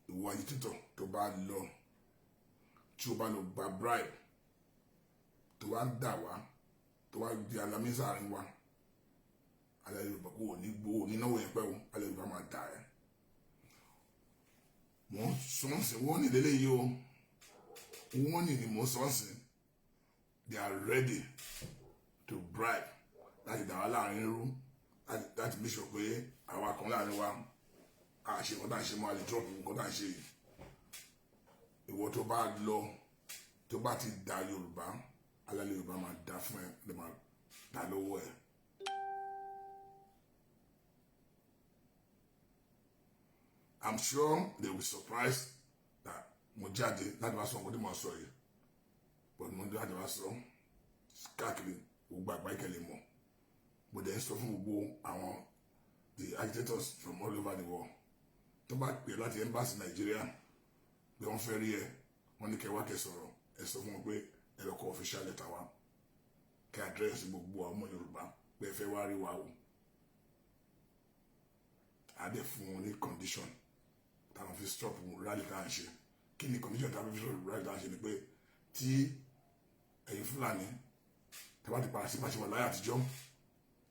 Ìwọ ayé títọ̀, tó bá lọ, tí o bá lọ gba bribe, tó wá ń dà wá, tó wá di alamisa àárín wa, alẹ́ Yorùbá kò ní gbowó nínáwó yẹn pẹ́ o, alẹ́ Yorùbá máa dà ẹ́. Mò ń sọ́ọ̀sì wọ́n ní lélẹ́yìí o, wọ́n ní ni mò ń sọ́ọ̀sì. They are ready to bribe láti dà wá láàrin rú, láti make sure pé àwa kan láàrin wa a ṣe nǹkan tá à ń ṣe mọ́, a lè drop nǹkan tá à ń ṣe yìí. Ìwọ tó bá lọ, tó bá ti da Yorùbá, alẹ́ Yorùbá máa da fún ẹ, lè máa dá lọ́wọ́ ẹ. I'm sure they will be surprised that mo jáde láti wá sọ nǹkan tí mo sọ yìí, but mo jáde wá sọ káàkiri gbogbo àgbáyé kẹ́ lè mọ̀. Mo dẹ̀ ń sọ fún gbogbo àwọn the agitators from all over the world, tó bá pè láti embassy Nàìjíríà pé wọ́n fẹ́ rí ẹ, wọ́n ní kẹ́ wá kẹ́ sọ̀rọ̀, ẹ sọ fún wọn pé ẹ lọ kọ official letter wa, kẹ́ address gbogbo àwọn ọmọ Yorùbá pé ẹ fẹ́ wá rí wa o. A dẹ̀ fún wọn ní condition táwọn fi stop rally tá à ń ṣe. Kí ni condition táwọn fi stop rally tá à ń ṣe? Ni pé tí ẹ̀yin Fúlàní tí wọ́n ti padà sí pàṣẹ wà láyé àtijọ́,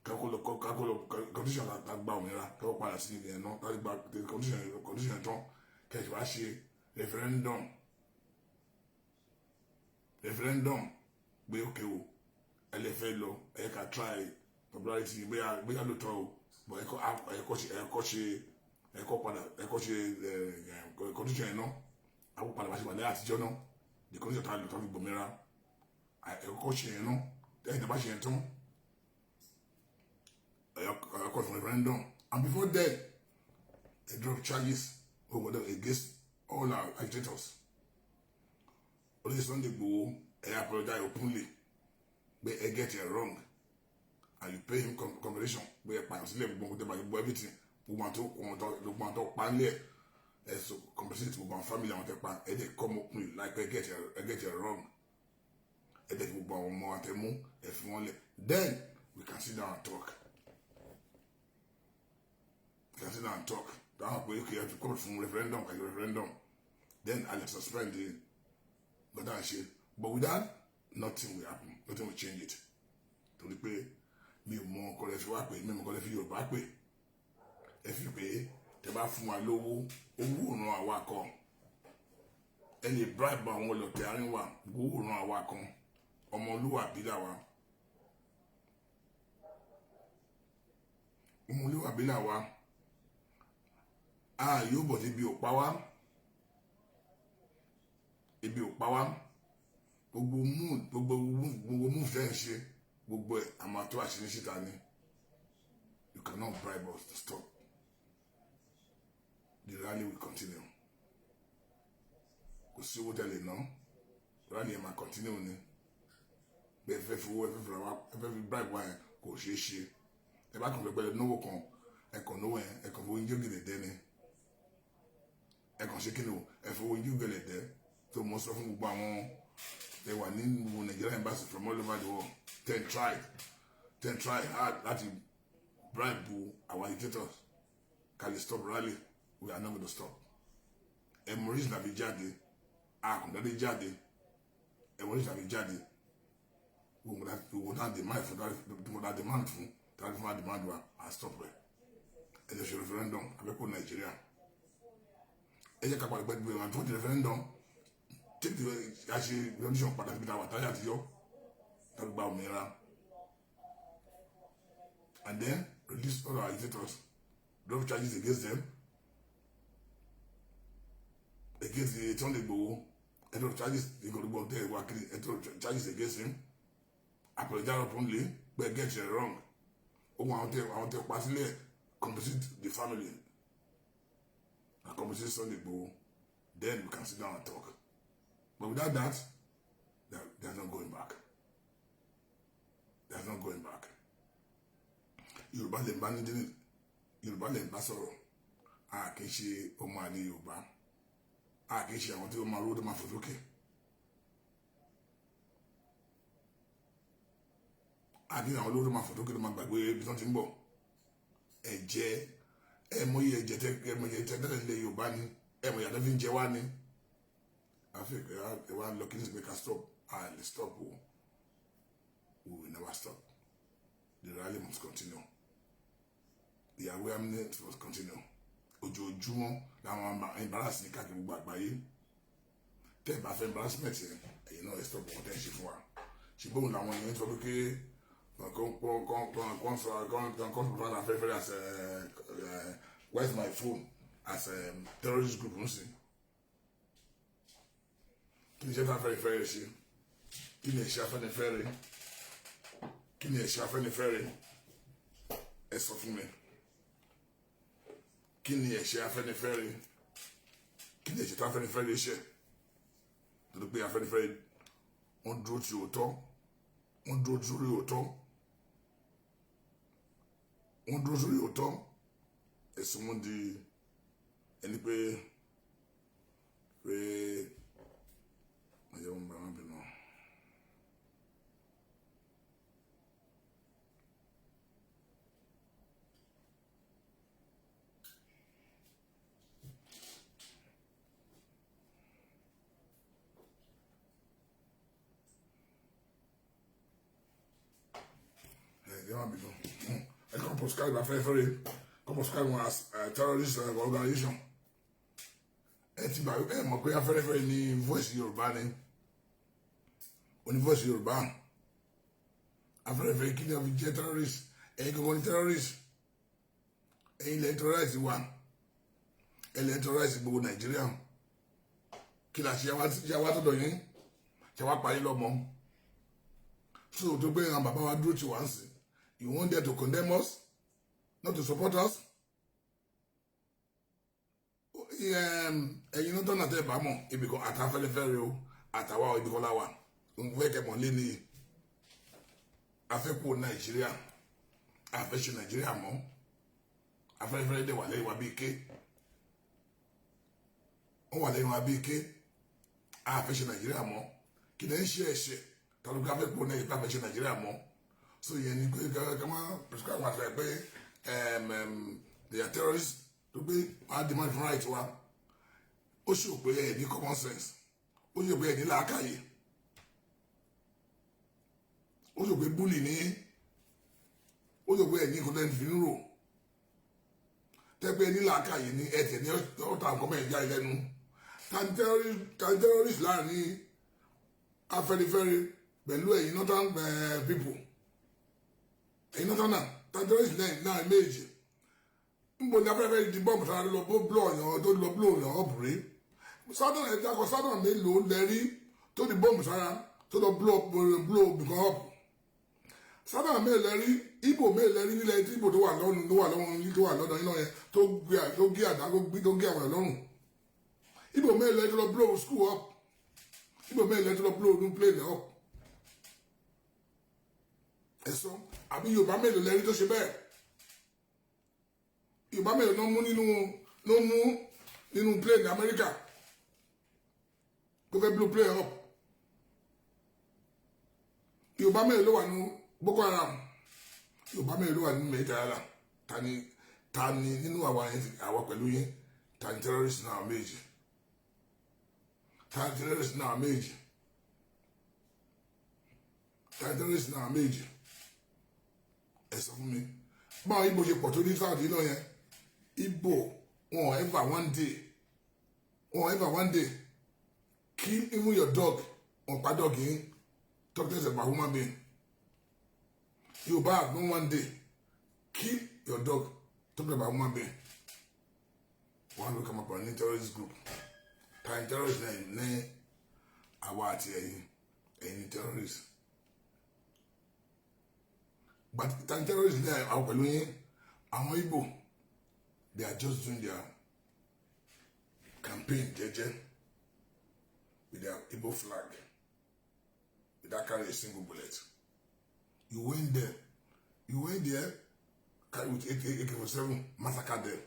kakolo kakolo condition ta gba òmìnira, kakó padà sí ilẹ̀ náà láti gba condition tán, kẹ́sì wá ṣe referendum pé ókè o, ẹ lè fẹ́ lọ, ẹ ká try popularity, bóyá lóòótọ́ o, but ẹ kọ́ ṣe ẹ kọ́ padà, ẹ kọ́ ṣe condition yẹn náà, àwọn padà wá sí wà láyé àtijọ́ náà, the condition ta lò tó fi gbòmìnira, ẹ kọ́ ṣe yẹn náà. Ẹ̀yìn tó bá ṣe yẹn tán, call for referendum, and before then they drop charges over them against all our agitators. Olóyè Sunday Igboho, ẹ apologize openly pé ẹ get it wrong and you pay him compensation, pé ẹ pààyàn sílẹ̀, gbogbo nǹkan tẹ́ bá gbogbo everything, gbogbo àwọn tó pa nílẹ̀, ẹ so compensate gbogbo àwọn family àwọn tẹ́ pa. Ẹ dẹ̀ come openly like ẹ get it wrong, ẹ dẹ̀ fi gbogbo àwọn ọmọ àtẹmú, ẹ fi wọn lẹ̀. Then we can sit down and talk. We can sit down and talk. Dáhùn pé kí ẹ ti call fún referendum, kàjọ referendum, then a lè suspend the gbọ́dọ̀ ṣe. But with that, nothing will happen, nothing will change it, torí pé mi ò mọ ọkọ rẹ fi wá pé mi ò mọ ọkọ rẹ fi Yorùbá pé ẹ fi pé tẹ bá fún wa lówó, owó òràn àwa kan. Ẹ lè bribe àwọn ọlọ̀tẹ̀ àárín wa, owó òràn àwa kan. Ọmọlúwàbí làwa, ọmọlúwàbí làwa. A yóò bọ̀ síbi ò pa wá, ebi ò pa wá. Gbogbo move, gbogbo move tẹ́ ń ṣe, gbogbo ẹ̀ àmọ́ àtọ́ àṣírí síta ni. You cannot bribe us to stop. The rally will continue. Kò sí owó tẹ́lẹ̀ ná, rally ẹ̀ máa continue ni. Bẹ́ẹ̀ fẹ́ fi owó, ẹ fẹ́ fi ra wá, ẹ fẹ́ fi bribe wa yẹn, kò ṣeé ṣe. Ẹ bá kàn fẹ́ pẹ́lẹ́ náwó kan, ẹ kàn náwó yẹn, ẹ kàn fowó yín gèlè dẹ́ ni. Ẹ kàn ṣe kí ni o? Ẹ fowó yín gèlè dẹ́. Tó mọ sọ fún gbogbo àwọn ẹ wà nínú Nigeria embassy from all over the world, ten try hard láti bribe our agitators ká lè stop rally, we are not going to stop. Ẹ mọ reason àbí jáde, àkùndádé jáde. Ẹ mọ reason àbí jáde. Gbogbo tá demand fún, tá demand fún, tá fún wa demand wa, à stop rẹ. Ẹ lè ṣe referendum abẹ́kọ̀ Nàìjíríà. Ẹ jẹ́ ká padà pẹ́ gbé wọn tó ti referendum, take the àṣe revolution padà síbi táwa táyà àtijọ́ tàbí gba òmìnira, and then release all our agitators, drop charges against them, against the Sunday Igboho. Ẹ drop charges, ìgbòho tẹ ìwà kiri, ẹ drop charges against him, apologize openly pé get it wrong. Ohun àwọn tẹ pa sílẹ̀, compensate the family and compensate Sunday Igboho, then we can sit down and talk. But without that, there's no going back, there's no going back. Yorùbá lè bá ní, Yorùbá lè bá sọ̀rọ̀. A kì í ṣe ọmọ àlè Yorùbá, a kì í ṣe àwọn tí ó máa rówó tó máa fò sókè. A kì í ṣe àwọn olówó tó máa fò sókè tó máa gbàgbé ibi tí wọ́n ti ń bọ̀. Ẹ̀jẹ̀, ẹ mọyì ẹ̀jẹ̀ tẹ, ẹ mọyì ẹ̀jẹ̀ tẹ́lẹ̀ nílẹ̀ Yorùbá ni, ẹ mọyì àtẹ́fí ń jẹ wá ni. Àfi ẹ wá lọ kí ní sọ pé ká stop. A lè stop o. We will never stop. The rally must continue, the awareness must continue. Ojoojúmọ́ làwọn embarrass ní káàkiri gbogbo àgbáyé. Tẹ́ ẹ bá fẹ́ embarrassment yẹn, ẹ̀yin náà ẹ stop wọn tẹ́ ẹ ṣe fún wa. Ṣùgbọ́n làwọn èèyàn sọ pé kí kan sọ kan kan sọ Afẹ́nifẹ́re as a, where's my phone, as a terrorist group ń sìn. Kí ni iṣẹ́ tí Afẹ́nifẹ́re ṣe? Kí ni ẹ̀ṣẹ̀ Afẹ́nifẹ́re? Kí ni ẹ̀ṣẹ̀ Afẹ́nifẹ́re? Ẹ sọ fún mi, kí ni ẹ̀ṣẹ̀ Afẹ́nifẹ́re? Kí ni ẹ̀ṣẹ̀ tí Afẹ́nifẹ́re ṣe? Torí pé Afẹ́nifẹ́re, wọ́n dúró ti òótọ́, wọ́n dúró sórí òótọ́, wọ́n dúró sórí òótọ́. Ẹ̀sùn wọn di ẹni pé ẹ̀yẹ́ wọn bá wọn bínú. Ẹ̀yẹ́ wọn bínú. Ẹ kàn proscribe Afẹ́nifẹ́re, kàn proscribe wọn as terrorist organization. Ẹ ti gbà, ẹ mọ̀ pé Afẹ́nifẹ́re ní voice Yorùbá ni, oní voice Yorùbá. Afẹ́nifẹ́re, kí ni wọ́n fi jẹ́ terrorist? Ẹ̀yin kankan ní terrorist. Ẹ̀yin lẹ́yìn terrorist wa, ẹ̀ lẹ́yìn terrorist gbogbo Nàìjíríà. Kí la ṣe? Ṣe wá tọ̀dọ̀ yín? Ṣe wá parí lọ́mọ so tó gbé àwọn bàbá wa dúró tí wà ń sìn? You want them to condemn us, not to support us? Ẹ̀yin náà tọ́nà tẹ́ bá mọ̀ ibì kan àtàfẹ́lẹ́fẹ́rẹ́ o, àtàwa ibì kan láwà ń fẹ́ kẹ́ mọ̀ lé ní afẹ́kù Nàìjíríà, àfẹ́ṣe Nàìjíríà mọ́. Afẹ́nifẹ́re dẹ̀ wà lẹ́yìn wa bí ike, wọ́n wà lẹ́yìn wa bí ike. Àfẹ́ṣe Nàìjíríà mọ́. Kì í ṣe ẹ̀ṣẹ̀ tàbí ká fẹ́ kó Nàìjíríà, àfẹ́ṣe Nàìjíríà mọ́. So yẹn ni pé ká má prescribe wọn àti pé they are terrorists. Tó pé wàá demand fún right wa. Ó ṣe òpè ẹ̀ ní common sense. Ó ṣe òpè ẹ̀ ní làákàyè. Ó ṣe òpè bully ní. Ó ṣe òpè ẹ̀ ní content fi ń rò. Tẹ́pẹ́ ní làákàyè ní ẹ̀tẹ̀ ní ọ̀tá nǹkan mẹ́rin jáde lẹ́nu. Tan terrorist láàrin Afẹ́nifẹ́re pẹ̀lú ẹ̀yin northern people. Ẹ̀yin northern náà tan terrorist láàrin méjì. Nbo ní Afẹ́nifẹ́re di bọ́ọ̀mù sára lọ bó blọ̀ yàn tó lọ blọ̀ yàn ọ̀bùrẹ́. Southern ẹ̀dá kan southern mélòó lẹ́rí tó di bọ́ọ̀mù sára tó lọ blọ̀ bìkan up. Southern mélòó lẹ́rí Igbo mélòó lẹ́rí nílẹ̀ tí Igbo tó wà lọ́rùn tó wà lọ́rùn tó wà lọ́dọ̀ yín lọ́yẹn tó gé àdá tó gé àwọn lọ́rùn. Igbo mélòó lẹ́rí tó lọ blow school up. Igbo mélòó lẹ́rí tó lọ blow new plane up. Ẹ̀sọ́ àbí Yorùbá mélòó lẹ́rí tó ṣe bẹ́ẹ̀. Yorùbá mélòó ló mú nínú plane Amẹ́ríkà tó fẹ́ blow plane up. Yorùbá mélòó ló wà nínú Boko Haram. Yorùbá mélòó ló wà nínú Mẹ́tàlá. Ta ni nínú àwa pẹ̀lú yín, ta ni terrorist náà méjì. Ta ni terrorist náà méjì. Ta ni terrorist náà méjì. Ẹ sọ fún mi. Báwo Igbo ṣe pọ̀ tó ní South náà yẹn. Igbo wọn ever one day. Wọn ever one day kill even your dog. Wọn pa dog yín. Talk to us about human being. Yorùbá have no one day kill your dog. Talk about human being. One will come up on a terrorist group. Time terrorist ní àwa àti ẹ̀yin ẹ̀yin terrorist. But time terrorist ní àwọn pẹ̀lú yín àwọn Igbo, they are just doing their campaign jẹ́jẹ́ with their Igbo flag without carrying a single bullet. You went there, carry with AK-47, massacre them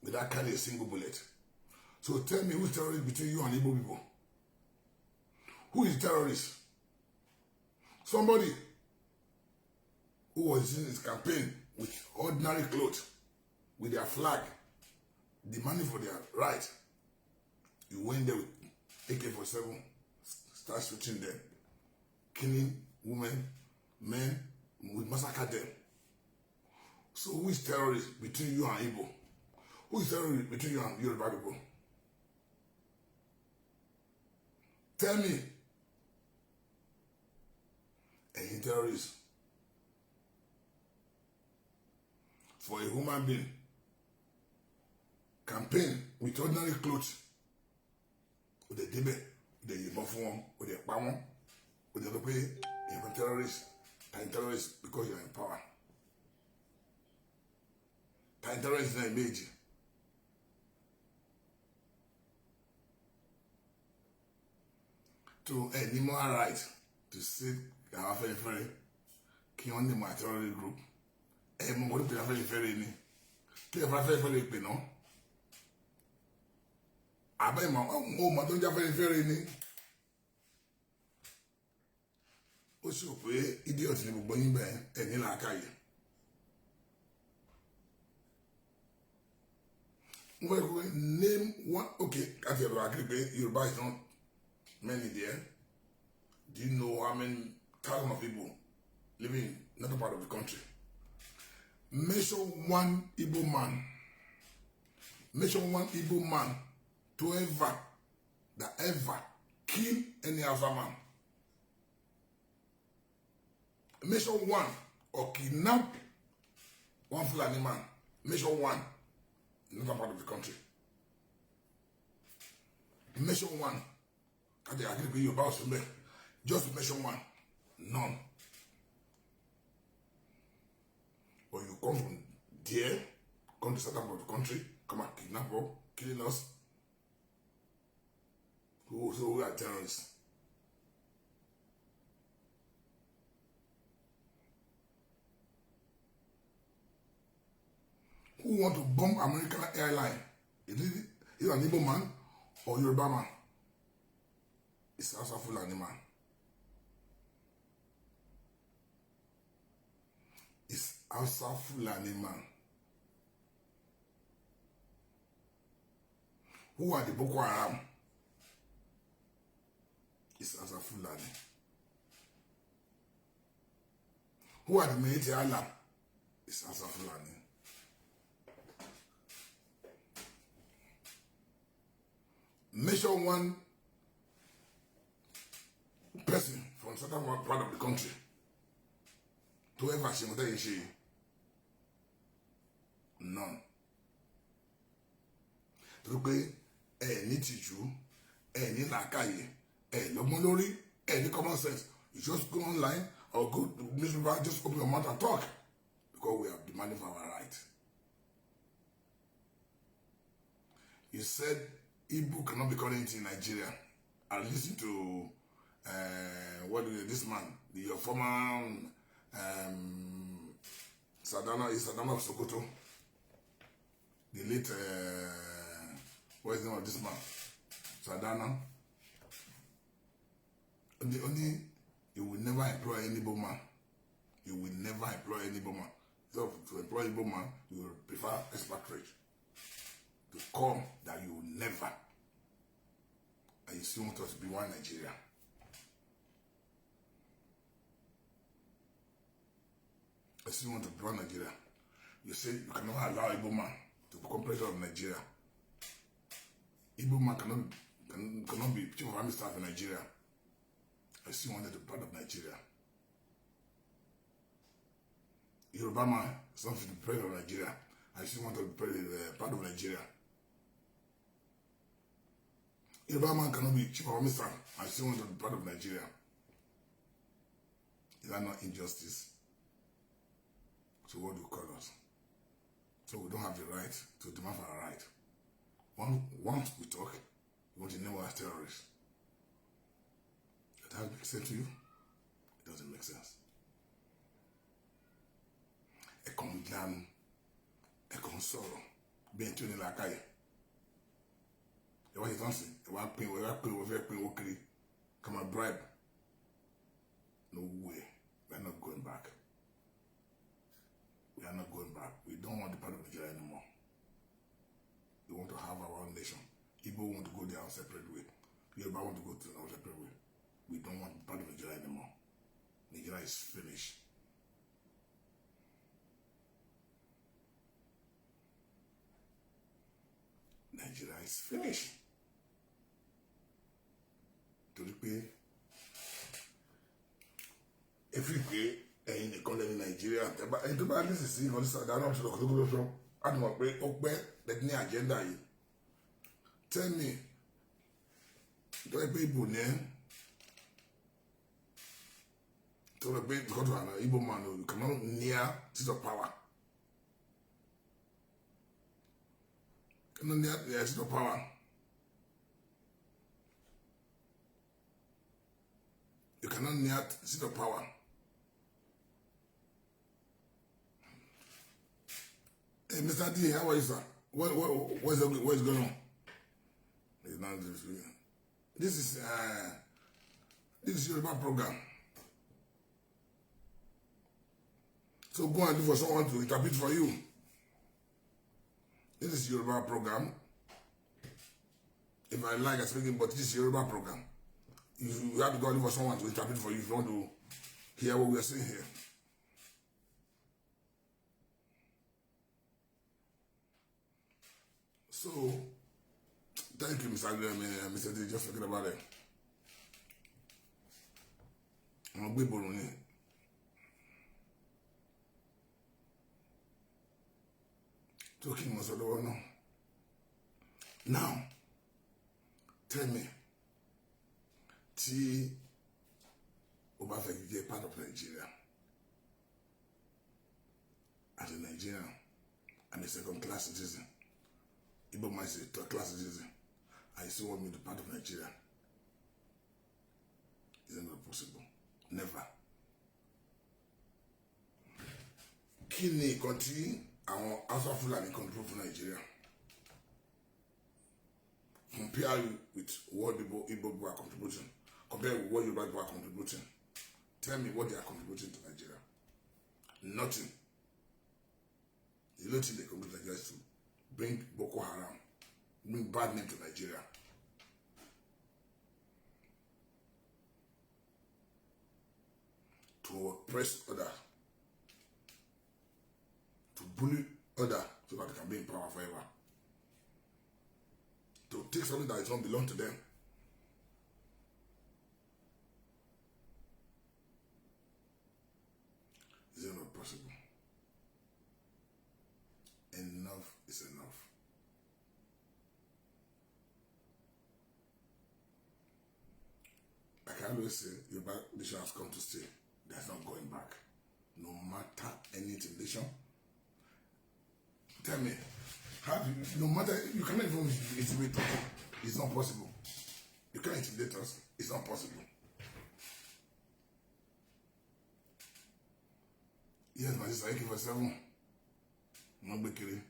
without carrying a single bullet. So tell me, who's terrorist between you and Igbo people? Who is terrorist? Somebody who was in his campaign with ordinary clothes, with their flag, demanding for their right. You went there with AK-47, start shooting them, killing women, men, we massacre them. So who is terrorist between you and Igbo? Who is terrorist between you and Yoruba people? Tell me. Ẹ̀yin terrorist. For a human being, campaign with ordinary clothes, ó dẹ̀ débẹ̀, ó dẹ̀ yìnbọn fún wọn, ó dẹ̀ pa wọ́n, ó dẹ̀ lọ pé èèyàn terrorist, time terrorist because you are in power. Time terrorist náà méjì. To any moral right to say àwọn Afẹ́nifẹ́re kí wọ́n ní mọ̀ terrorist group. Ẹ mọ̀ wọ́n pè Afẹ́nifẹ́re ni. Kí ẹ fẹ́ Afẹ́nifẹ́re pè náà. Àbẹ́ ìmọ̀ ọmọ tó ń jẹ́ Afẹ́nifẹ́re ni. Ó sì rò pé idiot ni gbogbo yín bẹ́ẹ̀ ẹ̀ ní làákàyè. Mo fẹ́ kó name one, okay, káti ẹ̀rọ àkírí pé Yorùbá is not many there. Do you know how many thousands of people living in another part of the country? Mention one Igbo man. Mention one Igbo man to ever, that ever kill any Hausa man. Mention one or kidnap one Fulani man. Mention one in another part of the country. Mention one. I agree with you about somewhere. Just mention one. None. But you come from there, come to southern part of the country, come and kidnap us, killing us. So we are terrorists. Who want to bomb American airline? Is it an Igbo man or Yoruba man? It's Hausa Fulani man. It's Hausa Fulani man. Who are the Boko Haram? It's Hausa Fulani. Who are the Miyetti Allah? It's Hausa Fulani. Mention one person from certain part of the country to ever ṣe mo tẹ́yìn ṣe. None. Torí pé ẹ ní tìjú, ẹ ní làákàyè, ẹ lọ́gbọ́n lórí, ẹ ní common sense. You just go online or go to newspaper, just open your mouth and talk, because we are demanding for our right. You said Igbo cannot be called anything in Nigeria. I listened to what do this man, your former Sardauna, is Sardauna of Sokoto, the late, what is the name of this man? Sardauna. Only you will never employ any Igbo man. You will never employ any Igbo man. So to employ Igbo man, you will prefer expatriate to come that you will never. And you still want us to be one Nigeria. I still want to be one Nigeria. You say you cannot allow Igbo man to become president of Nigeria. Igbo man cannot be chief of army staff in Nigeria. I still wanted to be part of Nigeria. Yoruba man is not to be president of Nigeria. I still want to be part of Nigeria. Yoruba man cannot be chief of army staff. I still want to be part of Nigeria. Is that not injustice? So what do you call us? So we don't have the right to demand for our right. Once we talk, you want to know us terrorists. Does that make sense to you? It doesn't make sense. Ẹ kàn ń lanu, ẹ kàn ń sọ̀rọ̀ bí ẹni tí ó ní làákàyè. Ẹ wá ṣe tán sí, ẹ wá pín, ẹ wá pín, ẹ fẹ́ pín owó kiri, come and bribe. No way, we are not going back. We are not going back. We don't want the part of Nigeria anymore. We want to have our own nation. Igbo want to go their own separate way. Yoruba want to go their own separate way. We don't want the part of Nigeria anymore. Nigeria is finished. Nigeria is finished. Torí pé ẹ fi pé ẹ̀yin nìkan lẹ́ni Nàìjíríà, ẹni tó bá lẹ́sìn sí ìkànnì sàdánù ọ̀sán ọ̀kọ̀ tó gbọ́dọ̀ sọ á ti mọ̀ pé ó pẹ́ lẹ́ni ní agenda yìí. Tell me, tó yẹ pé Igbo ní ẹ́, tó yẹ pé because of an Igbo man, you cannot near seat of power. Cannot near the seat of power. You cannot near seat of power. Hey, Mr. D, how are you, sir? What's going on? It's not this. This is Yoruba program. So go and look for someone to interpret for you. This is Yoruba program. If I like, I speak, but this is Yoruba program. You have to go and look for someone to interpret for you if you want to hear what we are saying here. So, thank you, Mr. Mr. D, just forget about it. I'm a big one. Talking was all. Now, tell me, tí o bá fẹ́ jẹ́ part of Nigeria, as a Nigerian, I'm a second class citizen. Igbo man is a third class citizen. And you still want me to be part of Nigeria? Is that not possible? Never. Kí ni nǹkan tí àwọn Hausa Fulani control for Nigeria? Compare with what people Igbo people are contributing. Compare with what Yoruba people are contributing. Tell me what they are contributing to Nigeria. Nothing. The only thing they contribute to Nigeria is to bring Boko Haram. Bring bad name to Nigeria. To oppress others, to bully others so that they can be in power forever. To take something that does not belong to them. Is it not possible? Enough is enough. Like I always say, Yoruba nation has come to stay. There's not going back. No matter any intimidation. Tell me, how do you, no matter, you cannot even intimidate us. It's not possible. You can't intimidate us. It's not possible. Yes, my sister, AK-47. Wọ́n gbé kiri.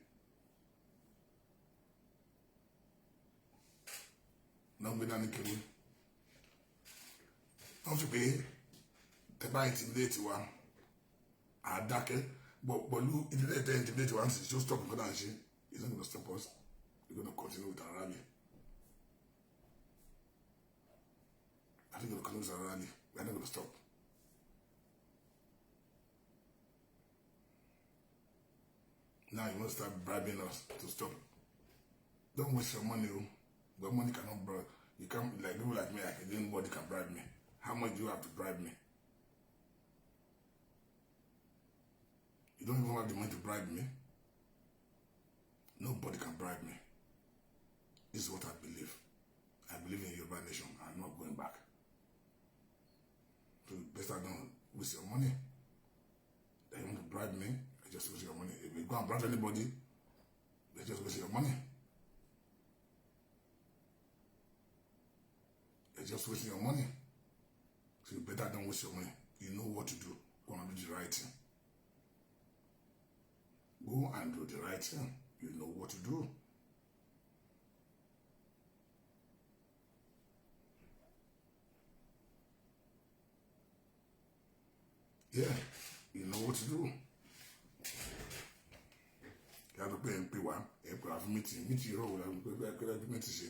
Wọ́n gbé dání kiri. Wọ́n fi pé tẹ́ bá intimidate wa, àdákẹ́. But pẹ̀lú intimidate tẹ́ intimidate wa ń sì ṣó stop nǹkan náà ṣe. It's not gonna stop us. We're gonna continue with our rally. I think we're gonna continue with our rally. We're not gonna stop. Now you want to start bribing us to stop. Don't waste your money. But money cannot bribe. You can't, like people like me, like anybody can bribe me. How much do you have to bribe me? You don't even have the money to bribe me. Nobody can bribe me. This is what I believe. I believe in Yoruba nation. I'm not going back. So better don't waste your money. They want to bribe me. I just waste your money. If you go and bribe anybody, they just waste your money. They're just wasting your money. So you better don't waste your money. You know what to do. Go and do the right thing. Go and do the right thing. You know what to do. Yeah, you know what to do. Yàtọ̀ pé ẹ̀ ń pè wá, ẹ̀ pè wá fún meeting, meeting irọ́ wo la pé pé pé meeting ṣe.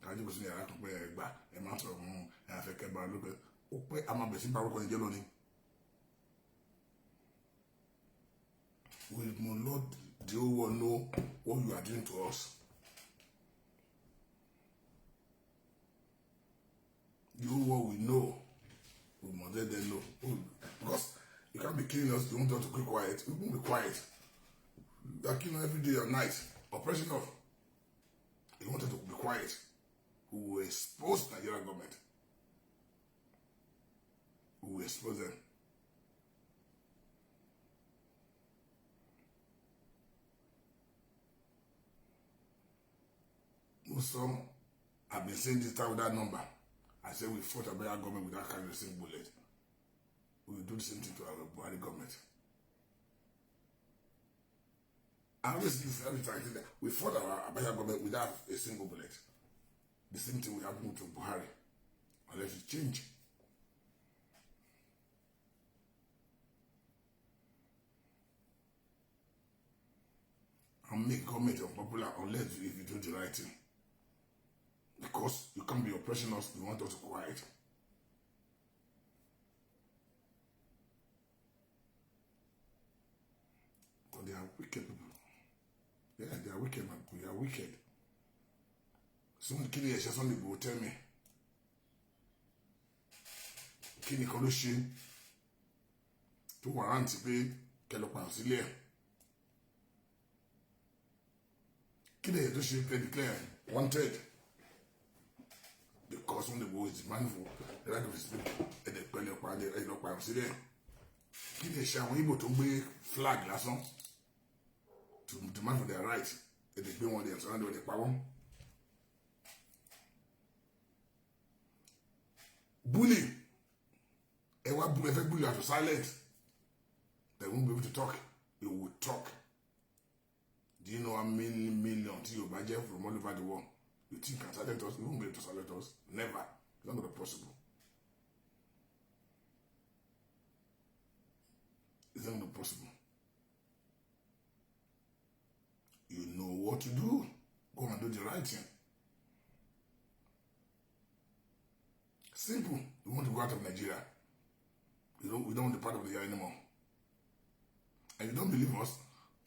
Kájú kò sí ní yàrá kan pé ẹ gbà, ẹ máa sọ̀rọ̀ mọ́, ẹ àfẹ́ kẹ́ bá lópe. Ó pẹ́ a máa bẹ̀ sí barúkọ ní jẹ́ lónìí. We must let the whole world know what you are doing to us. The whole world we know. We must let them know. Because you can't be killing us, you want us to keep quiet. We won't be quiet. You are killing every day and night, oppressing us. You want us to be quiet. We will expose the Nigerian government. We will expose them. Some have been saying this time with that number. I said we fought a better government without carrying the same bullet. We will do the same thing to our Buhari government. I always this every time that we fought our Abacha government without a single bullet. The same thing will happen to Buhari. Unless it change. And make government unpopular unless if you do the right thing. Because you can't be oppressing us, you want us to quiet. But they are wicked people. Yeah, they are wicked, man. We are wicked. Someone killing a somebody will tell me. Kí ni kan ló ṣe tó warrant pé kẹ́ lọ pààyàn sílé ẹ̀? Kí ni èyí tó ṣe pé declare wanted? Because when the war is demanding for the right of his people, ẹ̀dẹ̀ pẹ̀lú ẹ̀lọ́ pààyàn sílẹ̀. Kí ni ẹ̀ṣẹ̀ àwọn Igbo tó ń gbé flag lásán to demand for their right? Ẹ̀dẹ̀ gbé wọn dẹ̀ sọ́nà dẹ̀ pa wọ́n. Bully, ẹ wá bully, ẹ fẹ́ bully out of silence. They won't be able to talk. They will talk. Do you know how many millions tí Yorùbá jẹ́ from all over the world? You think you can silence us? You won't be able to silence us. Never. It's not going to be possible. It's not going to be possible. You know what to do. Go Go and do the right thing. Simple. We want to go out of Nigeria. We don't want to be part of the year anymore. And you don't believe us,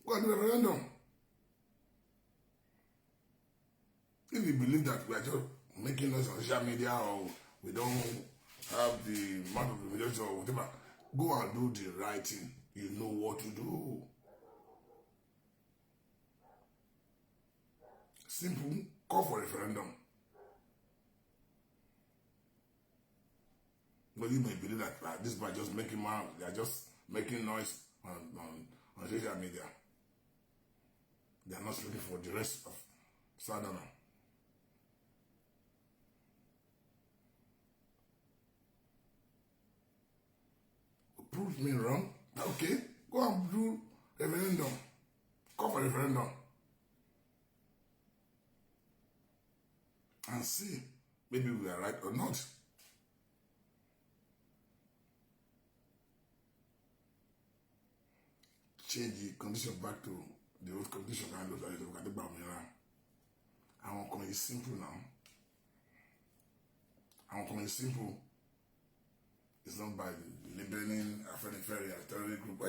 go and do a referendum. If you believe that we are just making noise on social media or we don't have the amount of the majority or whatever, go and do the right thing. You know what to do. Simple. Call for referendum. But you may believe that this by just making money, they are just making noise on social media. They are not looking for the rest of Sadana. Prove me wrong. Okay, go and do referendum. Call for referendum. And see, maybe we are right or not. Change the condition back to the old condition. Àwọn kan is simple now. Àwọn kan is simple. It's not by labeling Afenifere as terrorist group.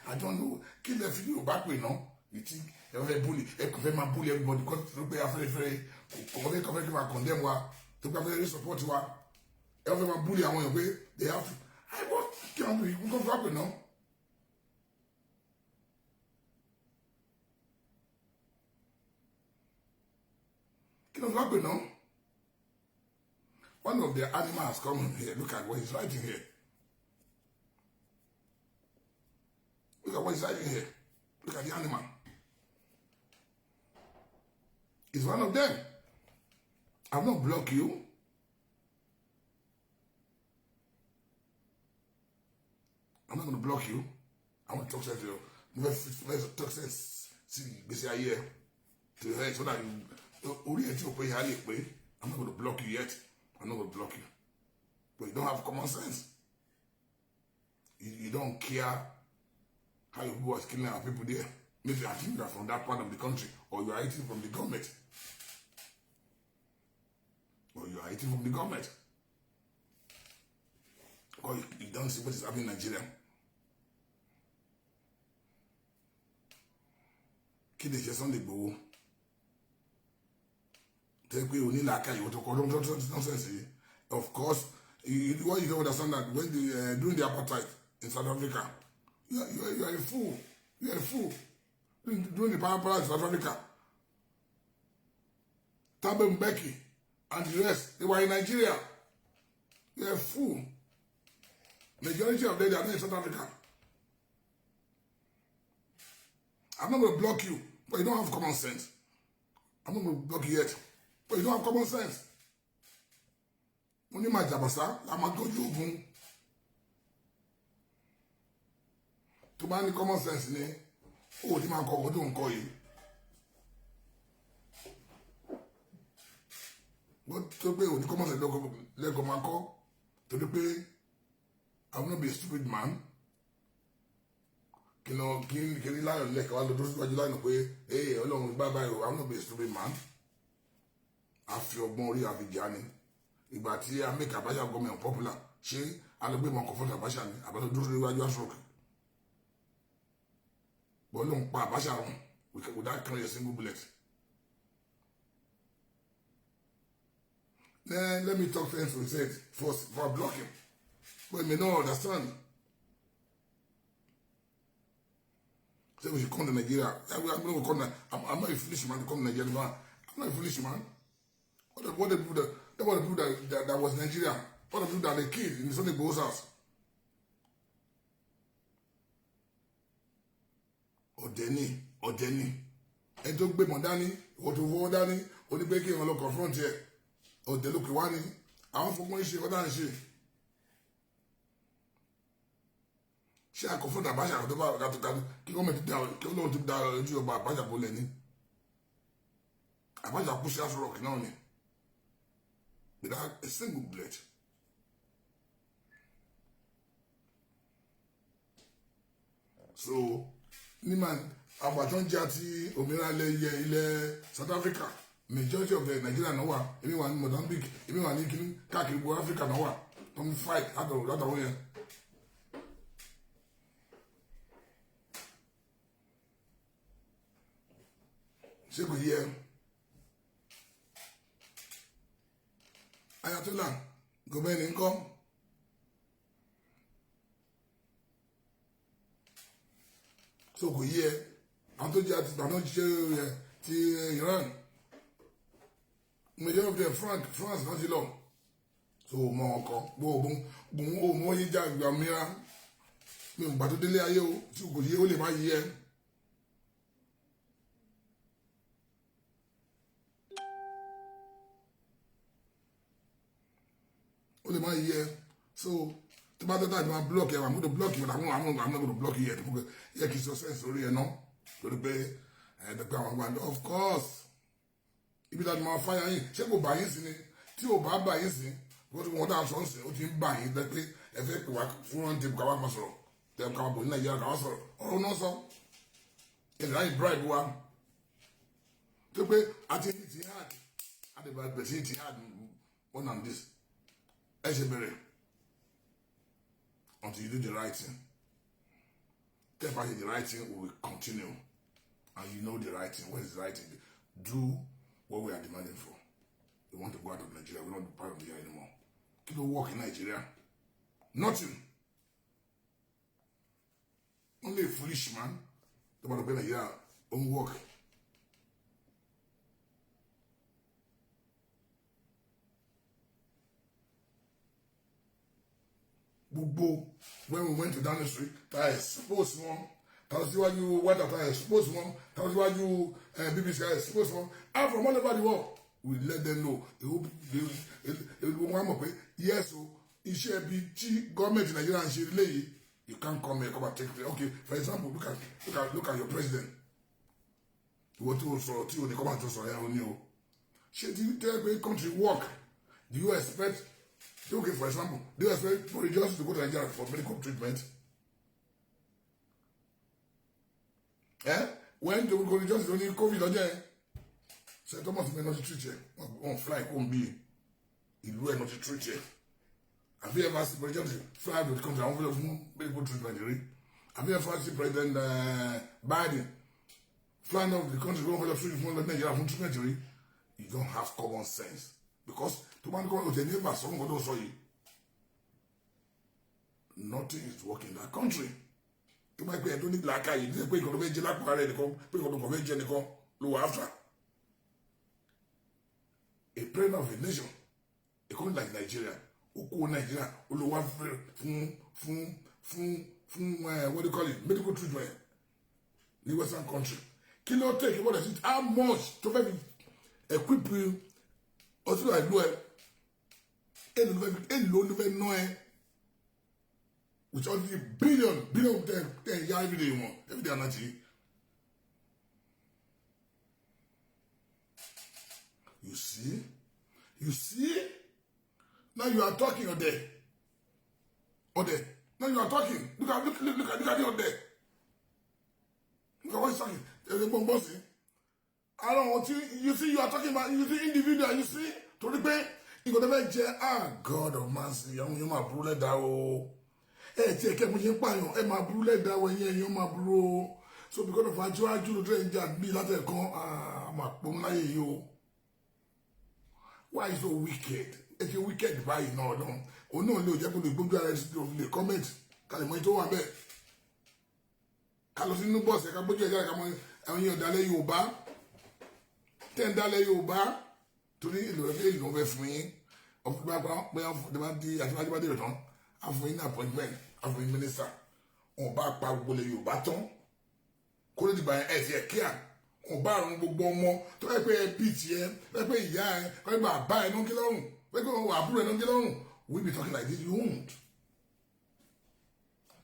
I don't know. Kí lẹ fi Yorùbá pè náà? You think ẹ fẹ́ bully, ẹ kò fẹ́ máa bully everybody because tó pé Afenifere kò fẹ́ kò fẹ́ kí máa condemn wa, tó pé Afenifere support wa. Ẹ fẹ́ máa bully àwọn èèyàn pé they have to. I want kí wọ́n fi kó fẹ́ pè náà. Kí ló fẹ́ pè náà? One of the animals come here. Look at what he's writing here. Look at what he's writing here. Look at the animal. It's one of them. I've not blocked you. I'm not going to block you. I want to talk sense to you. Let's talk sense. See, basically, here to her so that you. I'm not going to block you yet. I'm not going to block you. But you don't have common sense. You don't care how you was killing our people there. Maybe I think you are from that part of the country, or you are eating from the government. Or you are eating from the government. Or you don't see what is happening in Nigeria. Kí lè ṣe Sunday Igboho? Tẹ́ pé onílàákà ìwọ tó kọ́ nonsense yìí. Of course, what you don't understand that when the during the apartheid in South Africa, you are a fool. You are a fool. During the apartheid in South Africa, Thabo Mbeki and the rest, they were in Nigeria. You are a fool. Majority of them, they are not in South Africa. I'm not going to block you, but you don't have common sense. I'm not going to block you yet, but you don't have common sense. Mo ní máa jàbàsá la máa tójú ogun. Tó bá ní common sense ni, ó ti máa kọ ọkọ tó ń kọ yìí. Wọ́n tó pé òní common sense lẹ́kọ̀ọ́ máa kọ́, torí pé I will not be a stupid man. Kí ní láyọ̀ lẹ́kọ̀ọ́ wá lọ tó síwájú láyọ̀ pé ee Ọlọ́run bá báyìí I will not be a stupid man. A fi ọgbọ́n orí àfijá ni. Ìgbà tí a make Abacha government unpopular, ṣé alọ́gbé mọ̀ confront Abacha ni? Abacha dúró níwájú aṣọ òkè. But Ọlọ́run pa Abacha run without carrying a single bullet. Then let me talk to him for said for blocking. But he may not understand. Say we should come to Nigeria. I'm not going to come. I'm not a foolish man to come to Nigeria. I'm not a foolish man. What the people that was Nigeria, what the people that they killed in the Sunday Igboho's house. Ọ̀dẹ̀ ni. Ẹni tó gbé mọ̀ dání, ìwọ tó fọwọ́ dání, onígbé kí wọn lọ confront ẹ̀. Ọ̀dẹ̀ lókè wá ní. Àwọn fọgbọ́n ṣe ọ̀dà ń ṣe. Ṣé a confront Abacha tó bá kàtó kí gọ́ọ̀mẹ̀ntì dá kí Ọlọ́run ti dá ojú ọba Abacha bolẹ̀ ni. Abacha kú sí Aso Rock náà ni. Without a single bullet. So, Niman, àwọn tó ń jẹ́ àti òmìnira ilẹ̀ South Africa, Majority of the Nigeria náà wà, èmi wà ní Mozambique, èmi wà ní kíní káàkiri gbogbo Africa náà wà tó ń fight látọ̀rọ̀ yẹn. Ṣé kò yẹ? Ayatollah Khomeini ńkọ́? So kò yẹ àwọn tó jẹ́ àti àwọn tó jẹ́ ti Iran, majority of them France náà ti lọ. So mọ ọkọ gbogbo gbogbo mọ yín já ìgbà mìíràn mi ò gbà tó délé ayé o. Tí kò yé, ó lè má yé ẹ. Ó lè má yé ẹ. So tó bá tẹ́tà ìgbà block ẹ, I'm going to block you. I'm not going to block you yet. Yẹ kí n sọ sense orí ẹ náà torí pé ẹ̀ẹ́dẹ́gbẹ́ àwọn àgbà, of course, ibi tá a ti máa fáyà yín. Ṣé kò bá yín sí ni? Tí ò bá bá yín sí, wọ́n ti wọ́n tá a sọ ń sìn, ó ti ń bà yín lẹ́ pé ẹ fẹ́ pè wá fún wọn tèmi káwá máa sọ̀rọ̀ tẹ̀ káwá bò ní Nàìjíríà káwá sọ̀rọ̀ ọ̀rọ̀ náà sọ ẹ̀ láì bribe wa tó pé àti ní jihad, àti bẹ̀rẹ̀ sí jihad one and this ẹ ṣe bẹ̀rẹ̀ until you do the right thing. Tẹ́ ẹ bá ṣe the right thing, we will continue, and you know the right thing. What is the right thing? Do what we are demanding for. We want to go out of Nigeria. We don't want to be part of Nigeria anymore. Kí ló work in Nigeria? Nothing. Only a foolish man tó bá lọ pé Nigeria ó ń work. Gbogbo when we went to Downing Street, ta expose wọn, ta lọ síwájú weather, ta expose wọn, ta lọ síwájú BBC, ta expose wọn out from all over the world. We let them know. Wọ́n mọ̀ pé yes o, iṣẹ́ ibi tí gọ́ọ̀mẹ̀ntì Nàìjíríà ń ṣe léyìí. You can't come here, come and take it. Okay, for example, look at your president. Ìwọ tí o sọ̀rọ̀ tí o ní come and tó sọ̀rọ̀ yẹn o ní o ṣé tí tẹ́ pé country work, do you expect, okay, for example, do you expect Boris Johnson to go to Nigeria for medical treatment? Eh? When the Boris Johnson ní COVID lọ́jọ́ yẹn, St Thomas mẹ́rin náà ti treat ẹ̀, wọ́n fly kó n bí ìlú ẹ̀ náà ti treat ẹ̀. Have you ever seen Boris Johnson fly out of the country àwọn fúnlẹ̀ fún medical treatment rí? Have you ever seen President Biden flying out of the country wọ́n fẹ́ fún fún Nigeria fún treatment rí? You don't have common sense, because tó bá ní kọ́ ọ̀tẹ̀ ní ẹ̀fà sọ́kùn kan tó sọ yìí, nothing is working in that country. Tó bá pẹ́ ẹ̀ tó ní làákàyè ní pé ìkànnì fẹ́ jẹ lápò ara ẹ̀ nìkan, pé ìkànnì kan fẹ́ jẹ nìkan ló wà after. A president of a nation, a country like Nigeria, ó kó Nigeria, ó lọ wá fún what do you call it, medical treatment ní western country. Kí ló take? What is it? How much tó fẹ́ fi equip hospital ìlú ẹ? Èlò ló fẹ́ ná ẹ with all the billion billion ten ten ya everyday wọn, everyday anati? You see, you see, now you are talking. Ọdẹ, ọdẹ, now you are talking. Look at, look, look, look at, look at the ọdẹ. Look at what he's talking. Ẹ gbọ́n bọ́ sí ara wọn tí you see, you are talking about, you see, individual, you see, torí pé nǹkan tó fẹ́ jẹ. Ah, God of mercy, àwọn èèyàn máa burú lẹ́dàá o. Ẹ tí ẹ kẹ́ mo ṣe ń pààyàn, ẹ máa burú lẹ́dàá o. Ẹ̀yìn ẹ̀yàn máa burú o. So because of ajíwájú lójú ẹ̀ ń jà bí látẹ̀kan, ah, máa pọ́n láyé yìí o. Why you so wicked? Ẹ ṣe wicked báyìí náà náà, òun náà lè jẹ́ kó lè gbójú ara ẹ sí lè comment kálẹ̀ mọ́ ètò wà bẹ́ẹ̀. Ká lọ sínú bọ́ọ̀sì, ká gbójú ẹ̀ jáde, ká mọ àwọn èèyàn dálẹ̀ Yorùbá tẹ́ ń dálẹ̀ Yorùbá torí ìlú rẹ̀ ìlú fẹ́ fún yín pé di àtiwájú bá dé rẹ̀ tán, á fún yín ní appointment, á fún yín minister. Wọn bá pa gbogbo ilẹ̀ Yorùbá tán kó ló dìgbà yẹn ẹ̀ tiẹ̀ kíá. Wọn bá àrùn gbogbo ọmọ tó yẹ pé ẹ bí tiẹ̀ tó yẹ pé ìyá ẹ tó yẹ pé bàbá ẹ ló ń gé lọ́rùn, tó yẹ pé àbúrò ẹ ló ń gé lọ́rùn, we be talking like this? You won't.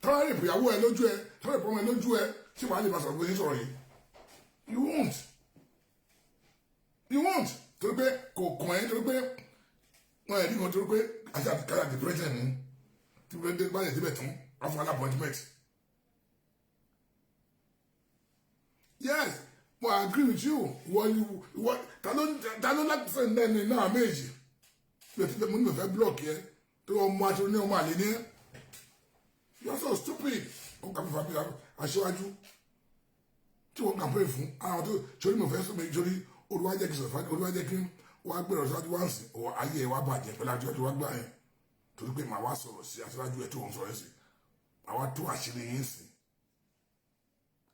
Tọ́lá lè pèyàwó ẹ lójú ẹ, tọ́lá lè pọ́nmọ ẹ lójú ẹ, tí wàá lè bá sọ̀rọ̀ bó ṣe sọ̀rọ̀ yìí? You won't, you won't, torí pé kò kàn ẹ́, torí pé wọ́n ẹ̀ ní kan, torí pé àti àti àti president ní tí president bá yẹ débẹ̀ tán, wọ́n fún appointment. Yes, Mo agree with you. Ìwọ ìwọ ta ló láti sẹ́yìn náà ní náà méjì mo ní mo fẹ́ block yẹ tó ọmọ àti oní ọmọ àlè ní ẹ. You are so stupid. Ó kà mí fà mí aṣíwájú tí wọ́n kàn pé fún àwọn tó sórí mo fẹ́ sọ mi sórí Olúwa jẹ́ kí sọ̀fà, Olúwa jẹ́ kí wọ́n á gbèrò síwájú wá ń sìn ọ̀ ayé ẹ̀ wá bàjẹ́ pẹ̀lú aṣíwájú wá gbà yẹn, torí pé màá wá sọ̀rọ̀ sí aṣíwájú ẹ̀ tó ń sọ̀rọ̀ sí, màá wá tó àṣírí yín sí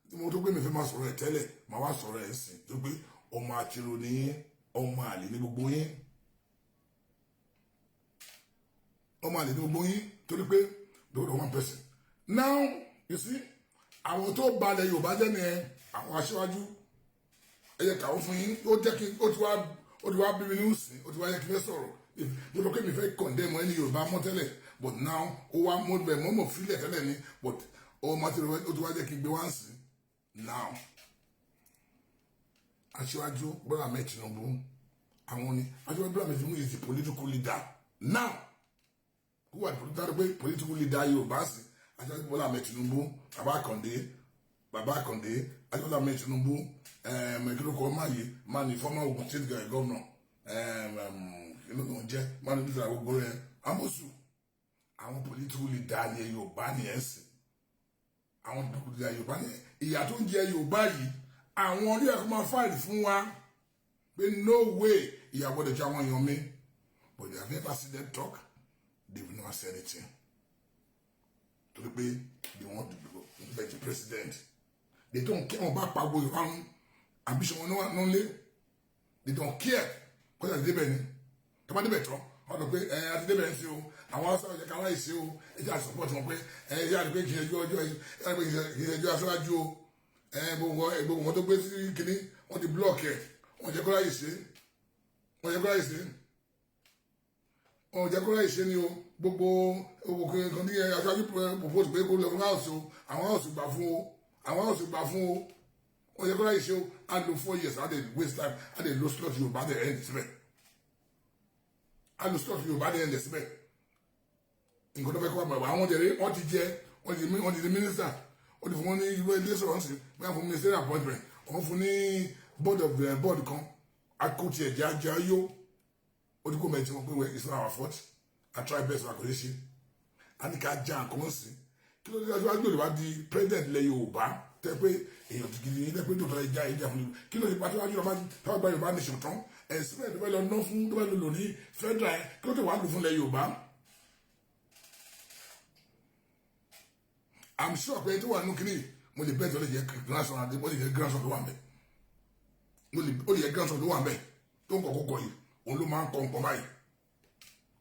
tí mo tó gbé mi fẹ́ máa sọ̀rọ̀ ẹ̀ tẹ́lẹ̀, màá wá sọ̀rọ̀ ẹ̀ sí torí pé ọmọ àtìrò ní yín, ọmọ àlè ní gbogbo yín, ọmọ àlè ní gbogbo yín, torí pé the one person. Now you see, àwọn tó balẹ̀ Yorùbá jẹ́ nìyẹn, àwọn aṣíwájú. Ẹ yẹ kàwé fún yín. Ó jẹ́ kí ó ti wá bí mi ní ìsìn, ó ti wá yẹ kí n fẹ́ sọ̀rọ̀ lọ́dọ̀ pé mi fẹ́ condemn ẹni Yorùbá mọ́ tẹ́lẹ̀, but now ó wá mọ́ bẹ̀ mọ́ mọ́ fílẹ̀ tẹ́lẹ̀ ni, but ọmọ tí ó ti wá jẹ́ kí n gbé wá sí now. Aṣíwájú Bọ́lá Ahmed Tinubu, àwọn ni aṣíwájú Bọ́lá Ahmed Tinubu is the political leader now. Who are the political political leader Yorùbá sí? Aṣíwájú Bọ́lá Ahmed Tinubu, Bàbá Àkàndé, Bàbá Àkàndé, aṣíwájú Bọ́lá Ahmed Tinubu, kílókọ máa yìí máa ní former Ogun State governor, kílókọ jẹ́ máa ní nítorí gbogbo rẹ̀ Amosu. Àwọn political leader ni Yorùbá ni ẹ̀ sìn, àwọn political leader Yorùbá ni. Ìyà tó ń jẹ Yorùbá yìí, àwọn orí ẹ̀kọ́ máa fight fún wa pé no way, ìyà gbọ́dọ̀ jẹ àwọn èèyàn mi, but they have never seen them talk. They will never say anything torí pé they want to be the president. They don't care. Wọn bá pa gbogbo ìparun, ambition wọn náà lé. They don't care. Kọjá ti débẹ̀ ni tọ́ba débẹ̀ tán, wọ́n sọ pé ẹ àti débẹ̀ ń ṣe o, àwọn aṣọ ọ̀jẹ̀ kára ìṣe o, ẹ jẹ́ àti support wọn pé ẹ jẹ́ àti pé kì í ṣe ọjọ́ ẹ pé kì í ṣe ẹjọ́ aṣáájú o. Ẹ gbogbo wọn tó gbé sí kínní, wọ́n ti block ẹ̀, wọ́n jẹ́ kọ́ra ìṣe, wọ́n jẹ́ kọ́ra ìṣe, wọ́n jẹ́ kọ́ra ìṣe ni o. Gbogbo owó kan ní aṣáájú propose pé kó lọ fún house o, àwọn house gbà fún o, àwọn house gbà fún o, wọ́n jẹ́ kọ́ra ìṣe o. A lo 4 years, a dey waste time, a dey lo slot Yorùbá dey end síbẹ̀, a lo slot Yorùbá dey end síbẹ̀. Nǹkan tó fẹ́ kọ́ àgbà àwọn jẹ̀rẹ̀, wọ́n ti jẹ, wọ́n ti di minister, wọ́n ti fún wọn ní irú ilé sọ̀rọ̀ sí bóyá fún ministerial appointment, wọ́n fún ní board of the board kan akóti ẹ̀jẹ̀ ajé ayó. Ó ti kó mẹ́tì wọn pé, well, it's not our fault, I try best wa, kò ní ṣe a ní ká já nǹkan sí. Kí ló dé aṣáájú òde wá di president ilẹ̀ Yorùbá, tẹ́ pé èèyàn ti gidi tẹ́ pé dòtò ẹja ẹja fún mi? Kí ló dé pàṣẹ wájú táwọn gba Yorùbá nation tán, ẹ̀sìn tó fẹ́ lọ ná fún, tó fẹ́ lọ lò ní federal, kí ló dé wàá lò fún ilẹ̀ Yorùbá? I'm sure pé tí wà nínú kínní, mo lè bẹ́ẹ̀ tó lè jẹ́ grandson àti ó lè jẹ́ grandson tó wà ń bẹ̀, ó lè jẹ́ grandson tó wà ń bẹ̀ tó ń kọ̀ kókọ̀ yìí, òun ló máa ń kọ́ nǹkan báyìí.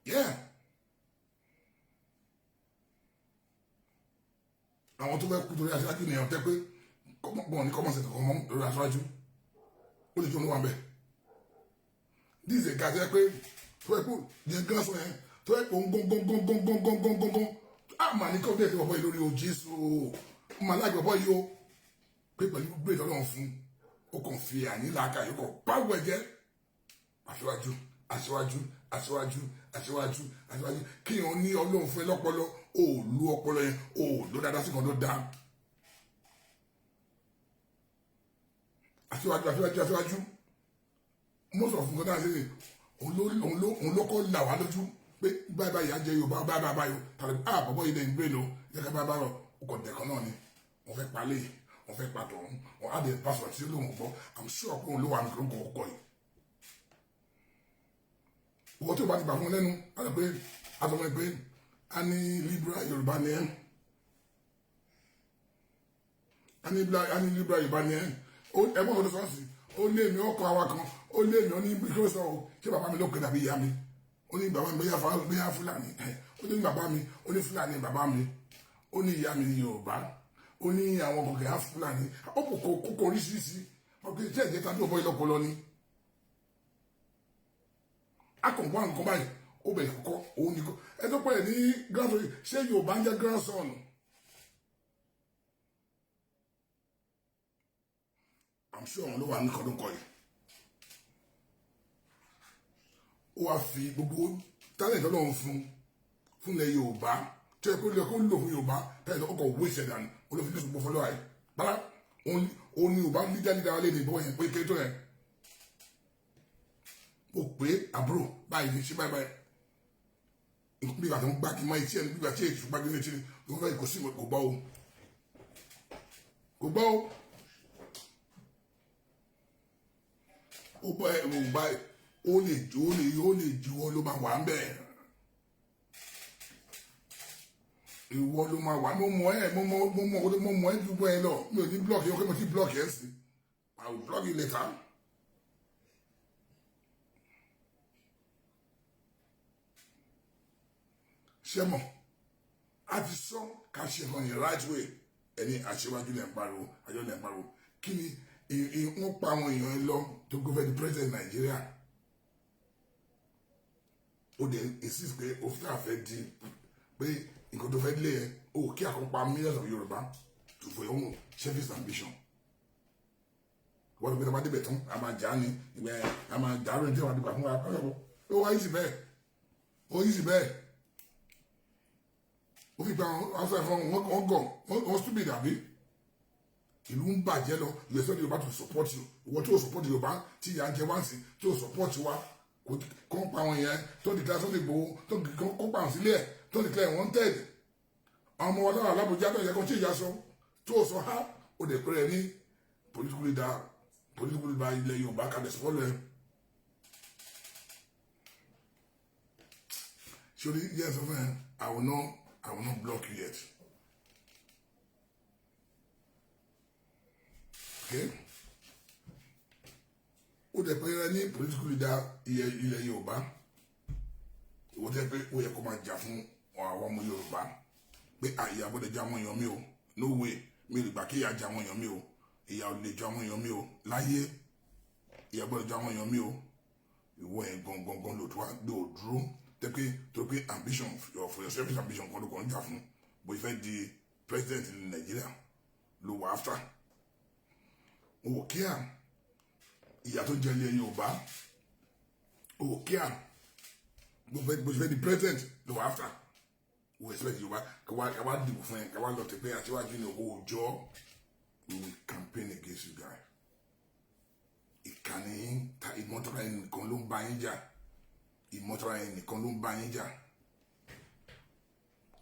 Yeah, àwọn tó fẹ́ kú torí aṣáájú nìyẹn, tẹ́ pé wọn ní common sense kan mọ́ lórí aṣáájú, ó lè jẹ́ òun ló wà ń bẹ̀. This is a guy tẹ́ pé tó fẹ́ kú jẹ́ grandson yẹn, tó fẹ́ kú gángangangangangangangangan. Àmà ní kọ́ńtẹ́ ti bọ̀bọ̀ yìí lórí o. Jésù o, mà láì bọ̀bọ̀ yìí o, pé pẹ̀lú gbé ìtọ́lọ́run fún ó kàn fi àníláàkà yìí kàn báwo ẹ jẹ́ aṣíwájú, aṣíwájú, aṣíwájú, aṣíwájú, aṣíwájú. Kí èèyàn ní Ọlọ́run fún ẹ lọ́pọlọ, ò lu ọpọlọ yẹn, ò ló dáadáa sí kan tó dáa. Aṣíwájú, aṣíwájú, aṣíwájú. Most of nǹkan tá a ṣe, òun ló kọ́ là wá lójú pé báyìí báyìí á jẹ Yorùbá, báyìí báyìí báyìí tàbí ah, bọ̀bọ̀ yìí lẹ́yìn gbé lọ yẹ ká báyìí báyìí. Ọkọ̀ dẹ̀kan náà ni wọ́n fẹ́ palẹ̀, wọ́n fẹ́ patọ̀ ọ̀hún, wọ́n á dẹ̀ pásọ̀ tí lóun gbọ́. I'm sure pé òun ló wà ní kò kọ́ yìí. Ìwọ tí o bá ti gbà fún lẹ́nu, á sọ pé, á sọ fún mi pé a ní liberal Yorùbá ni ẹ́, a ní liberal Yorùbá ni ẹ́. Ẹ̀gbọ́n kan tó sọ sí, ó lé mi, ọkọ̀ àwa kan, ó lé mi, ó ní kí ló sọ o, ṣé bàbá mi ló pè dàbí ìyá mi? Ó ní bàbá mi bóyá Fúlàní. Ó ní bàbá mi, ó ní Fúlàní bàbá mi, ó ní ìyá mi ní Yorùbá, ó ní àwọn kọ̀kẹ́ á Fúlàní. Ó kò kókó oríṣiríṣi ọkọ̀ iṣẹ́ ìjẹta tó bọ́ ìlọ́pọlọ ni. A kàn wá nǹkan báyìí, ó bẹ̀rẹ̀ kọ́kọ́ òun ni ẹ tó pẹ̀lẹ́ ní grandson. Ṣé Yorùbá ń jẹ́ grandson? I'm sure òun ló wà ní kọ́dúnkọ́ yìí. Ó wá fi gbogbo talent Ọlọ́run fún ilẹ̀ Yorùbá tó yẹ kó lè kó lò fún Yorùbá, talent ọkọ̀ wé ìṣẹ̀dá ni olófin lóṣù gbogbo fọlọ́ àyè bára. Ó ní Yorùbá leader leader lè ní ìbọn yẹn pé kéré tó yẹn. Ó pé àbúrò báyìí ní ṣe báyìí báyìí. Bí ìgbà tó ń gbá kí n máa etí ẹni, bí ìgbà tí èṣù gbá kí n etí ni ló fẹ́ kò sí, kò gbọ́ o, kò gbọ́ o. Ó bọ́ ẹ ò bá ó lè juwọ́ ló máa wà ń bẹ̀. Ìwọ ló máa wà. Mo mọ ẹ, mo mọ ẹ dúpọ̀ ẹ lọ. Mi ò ní block yẹn, mo ti block yẹn sí. I will block you later. Ṣé mọ̀ a ti sọ ká ṣe nǹkan in the right way. Ẹni aṣíwájú lẹ̀ ń pariwo, àjọ lẹ̀ ń pariwo. Kí ni wọ́n pa àwọn èèyàn lọ tó gbé fẹ́ di president Nàìjíríà? Ó dẹ̀ insist pé ó fẹ́ àfẹ́ di pé nǹkan tó fẹ́ lé ẹ ó kí àkópa millions of Yorùbá to for your own selfish ambition. Wọ́n ti pé tó bá débẹ̀ tán, a máa jà á ní ìgbẹ́, a máa jà á lórí tí wọ́n á dìgbà fún wa. Ó wá yìí sì bẹ́ẹ̀, ó yìí sì bẹ́ẹ̀. Ó fi gba àwọn aṣọ ẹ̀fọn wọn gọ̀, wọ́n stupid àbí? Ìlú ń bàjẹ́ lọ. You expect Yorùbá to support you? Ìwọ tó support Yorùbá tí ìyà ń jẹ wá sí, tó support wa, kó ń pa àwọn yẹn tó declare Sunday Igboho, tó kó pa àwọn sílẹ̀, tó declare wanted àwọn ọmọ wa lára l'Abuja tó yẹ kó tí ìyá sọ tó sọ ha. Ó dẹ̀ pẹ́rẹ́ ní political leader, political leader ilẹ̀ Yorùbá kalẹ̀ sọ́lọ̀ ẹ̀. Sori yes of I will not block you yet. Okay, ó dẹ̀ pẹ́rẹ́ ní political leader ilẹ̀ Yorùbá. Ìwọ tẹ́ pé ó yẹ kó máa jà fún àwọn ọmọ Yorùbá pé àyà gbọ́dọ̀ jẹ àwọn èèyàn mi o. No way, mi ò lè gbà kí ìyà jẹ àwọn èèyàn mi o. Ìyà ò lè jẹ àwọn èèyàn mi o láyé. Ìyà gbọ́dọ̀ jẹ àwọn èèyàn mi o. Ìwọ yẹn gangan gan ló tó wá ló dúró tẹ́ pé tó pé ambition for your selfish ambition kan ló kàn ń jà fún. Bó fẹ́ di president ní Nàìjíríà ló wà after. O ò kíá ìyà tó jẹ ilẹ̀ Yorùbá, o ò kíá. Bó fẹ́ di president ló wà after. O expect Yorùbá ká wá dìbò fún ẹ, ká wá lọ tẹ pé aṣíwájú ní owó òjò. We will campaign against you guys. Ìkànnì yín ta ìmọ̀tara yín nìkan ló ń bá yín jà. Ìmọ̀tara yín nìkan ló ń bá yín jà.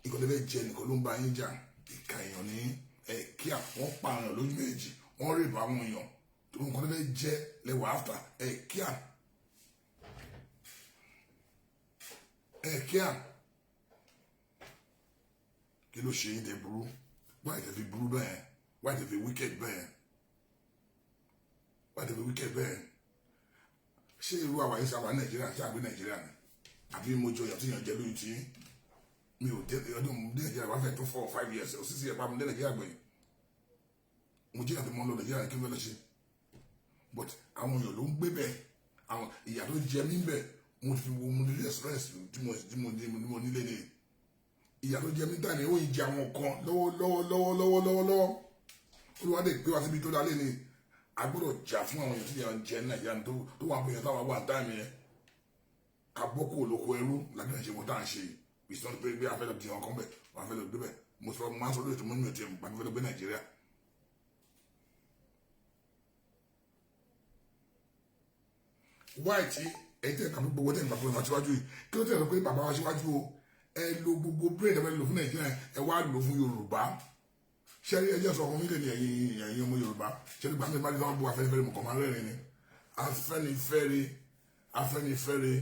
Ìkànnì bẹ́ẹ̀ jẹ nìkan ló ń bá yín jà. Ìka èèyàn ní ẹ kí àwọn pa àwọn lójú méjì, wọ́n rè bá àwọn èèyàn tó nǹkan tó fẹ́ jẹ lẹ́wọ̀ after ẹ kíá ẹ kíá. Kí ló ṣe yín tẹ burú? Why tẹ fi burú bẹ́ẹ̀? Why tẹ fi wicked bẹ́ẹ̀? Why tẹ fi wicked bẹ́ẹ̀? Ṣé irú àwa yìí sábà Nàìjíríà ṣé àgbé Nàìjíríà ni àbí mo jọ ìyàtọ̀ yàn jẹ lórí tí mi ò dé ọdún mo dé Nàìjíríà wá fẹ́ tó 4 or 5 years or 6 years pa mo dé Nàìjíríà gbẹ̀yìn. Mo jẹ́ àti mo lọ Nàìjíríà kí n fẹ́ lọ ṣe, but àwọn èèyàn ló ń gbé bẹ́ẹ̀. Àwọn ìyà tó jẹ mí bẹ́ẹ̀, mo ti fi wo mo nílé express tí mo nílé ní ìyà tó jẹ mí dání. Ó ń jẹ àwọn kan lọ́wọ́ lọ́wọ́ lọ́wọ́ lọ́wọ́ lọ́wọ́ lọ́wọ́. Olùwádìí gbé wá síbi tó dálé ni a gbọ́dọ̀ jà fún àwọn èèyàn tí ìyà ń jẹ Nàìjíríà tó wà bóyá táwa wà táìmì yẹn ká bọ́ kó olóko ẹrú lábẹ́ ìṣe wọn tá à ń ṣe. Ìsọ̀rọ̀ pé bí a fẹ́ lọ di ọkàn bẹ̀ wọ́n fẹ́ lọ gbé bẹ̀. Mo sọ, mo máa ń sọ lórí ètò, mo ní mi ò tiẹ̀ gbà fẹ́ lọ gbé Nàìjíríà. Wáyé tí ẹ̀yin tẹ̀ kàwé gbogbo tẹ̀ ń gbàgbọ́ aṣíwájú yìí, kí ló tẹ̀ sọ pé bàbá wa aṣíwájú o, ẹ lo gbogbo brain ẹ fẹ́ lò fún Nàìjíríà, ẹ wá lò fún Yorùbá. Ṣẹ́rí, ẹ jẹ́ sọ fún mi lè ní ẹ̀yin ọmọ Yorùbá. Ṣẹ́rí gbàgbé bá dé sáwọn bu Afẹ́nifẹ́re, mọ̀kàn máa rẹ́rìn ni. Afẹ́nifẹ́re, Afẹ́nifẹ́re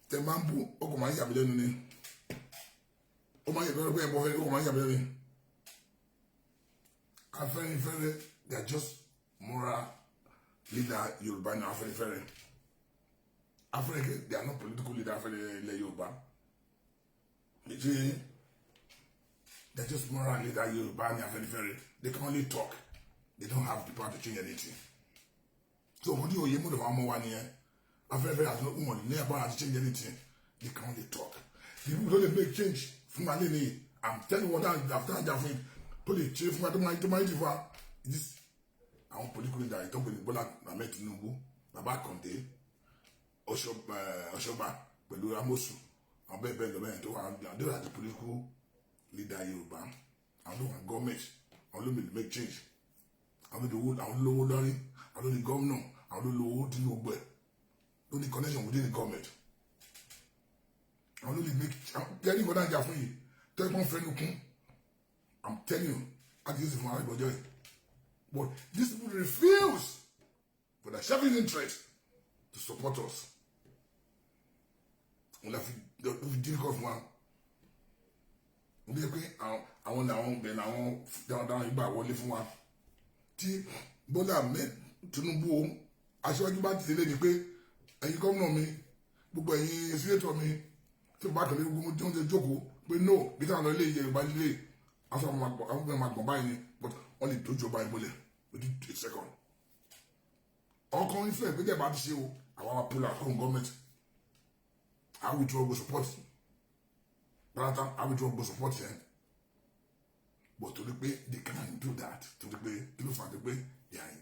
tẹ máa ń bú, ọkọ̀ máa ń yàgbé lẹ́nu ni. Ó máa ń yàgbé lẹ́nu pé ẹ̀ bọ́ fẹ́, ọkọ̀ máa ń yàgbé lẹ́nu ni. Afẹ́nifẹ́re, they are just moral leader Yorùbá ní Afẹ́nifẹ́re. Afẹ́nifẹ́re, they are not political leader. Afẹ́nifẹ́re ilẹ̀ Yorùbá, they are just moral leader Yorùbá ní Afẹ́nifẹ́re. They can only talk, they don't have the power to change anything. So wọ́n ní òye mọ́tò fún ọmọ wa nìyẹn. Afẹ́nifẹ́re àti wọn ní agbára àti change anything. They can only talk. The people tó lè make change fún wa lé ní, I'm telling you what, after ajá fún yìí tó lè ṣe fún wa, tó máa ń ti fún wa, this àwọn political leader ìtọ́gbìn ní Bọ́lá Ahmed Tinubu, Bàbá Àkàndé, Ọ̀ṣọ́bà pẹ̀lú Amosu, àwọn bẹ́ẹ̀ bẹ́ẹ̀ lọ bẹ́ẹ̀ tó wà. They are the political leader Yorùbá. Àwọn tó wà gọ́ọ̀mẹ̀ntì, àwọn ló lè make change. Àwọn àwọn lówó lórí, àwọn ló ní gómìnà, àwọn ló lówó tí gbogbo ẹ̀ ló ní connection within the government. Àwọn ló lè make jẹ́rí ìwọ́n náà jà fún yìí tẹ́gbọ́n fẹ́nu kún. I'm telling you, àti yóò sì fún àwọn ìgbọ́jọ́ yìí. But these people refuse for their selfish interest to support us. Wọ́n lè fi difficult fún wa. Wọ́n bí pé àwọn làwọn bẹ̀ làwọn dáradára ìgbà wọlé fún wa. Tí Bọ́lá Ahmed Tinubu aṣíwájú bá ti lé ní pé ẹ̀yin gómìnà mi, gbogbo ẹ̀yin sínétọ̀ mi, tí mo bá tẹ̀lé gbogbo tí wọ́n ti jókòó pé no, bí táwọn lọ ilé Yorùbá lílé, aṣọ àwọn ọmọ àgbọ̀n báyìí ni, but wọ́n lè dojú ọba ìmọ̀lẹ̀ within a second. Ọkàn ìfẹ́ ìpínlẹ̀ bá ti ṣe o, àwọn àwọn pull out from government. I withdraw go support. Jonathan, I withdraw go support yẹn. But torí pé they can't do that. Torí pé kí ló fà á pé yàrá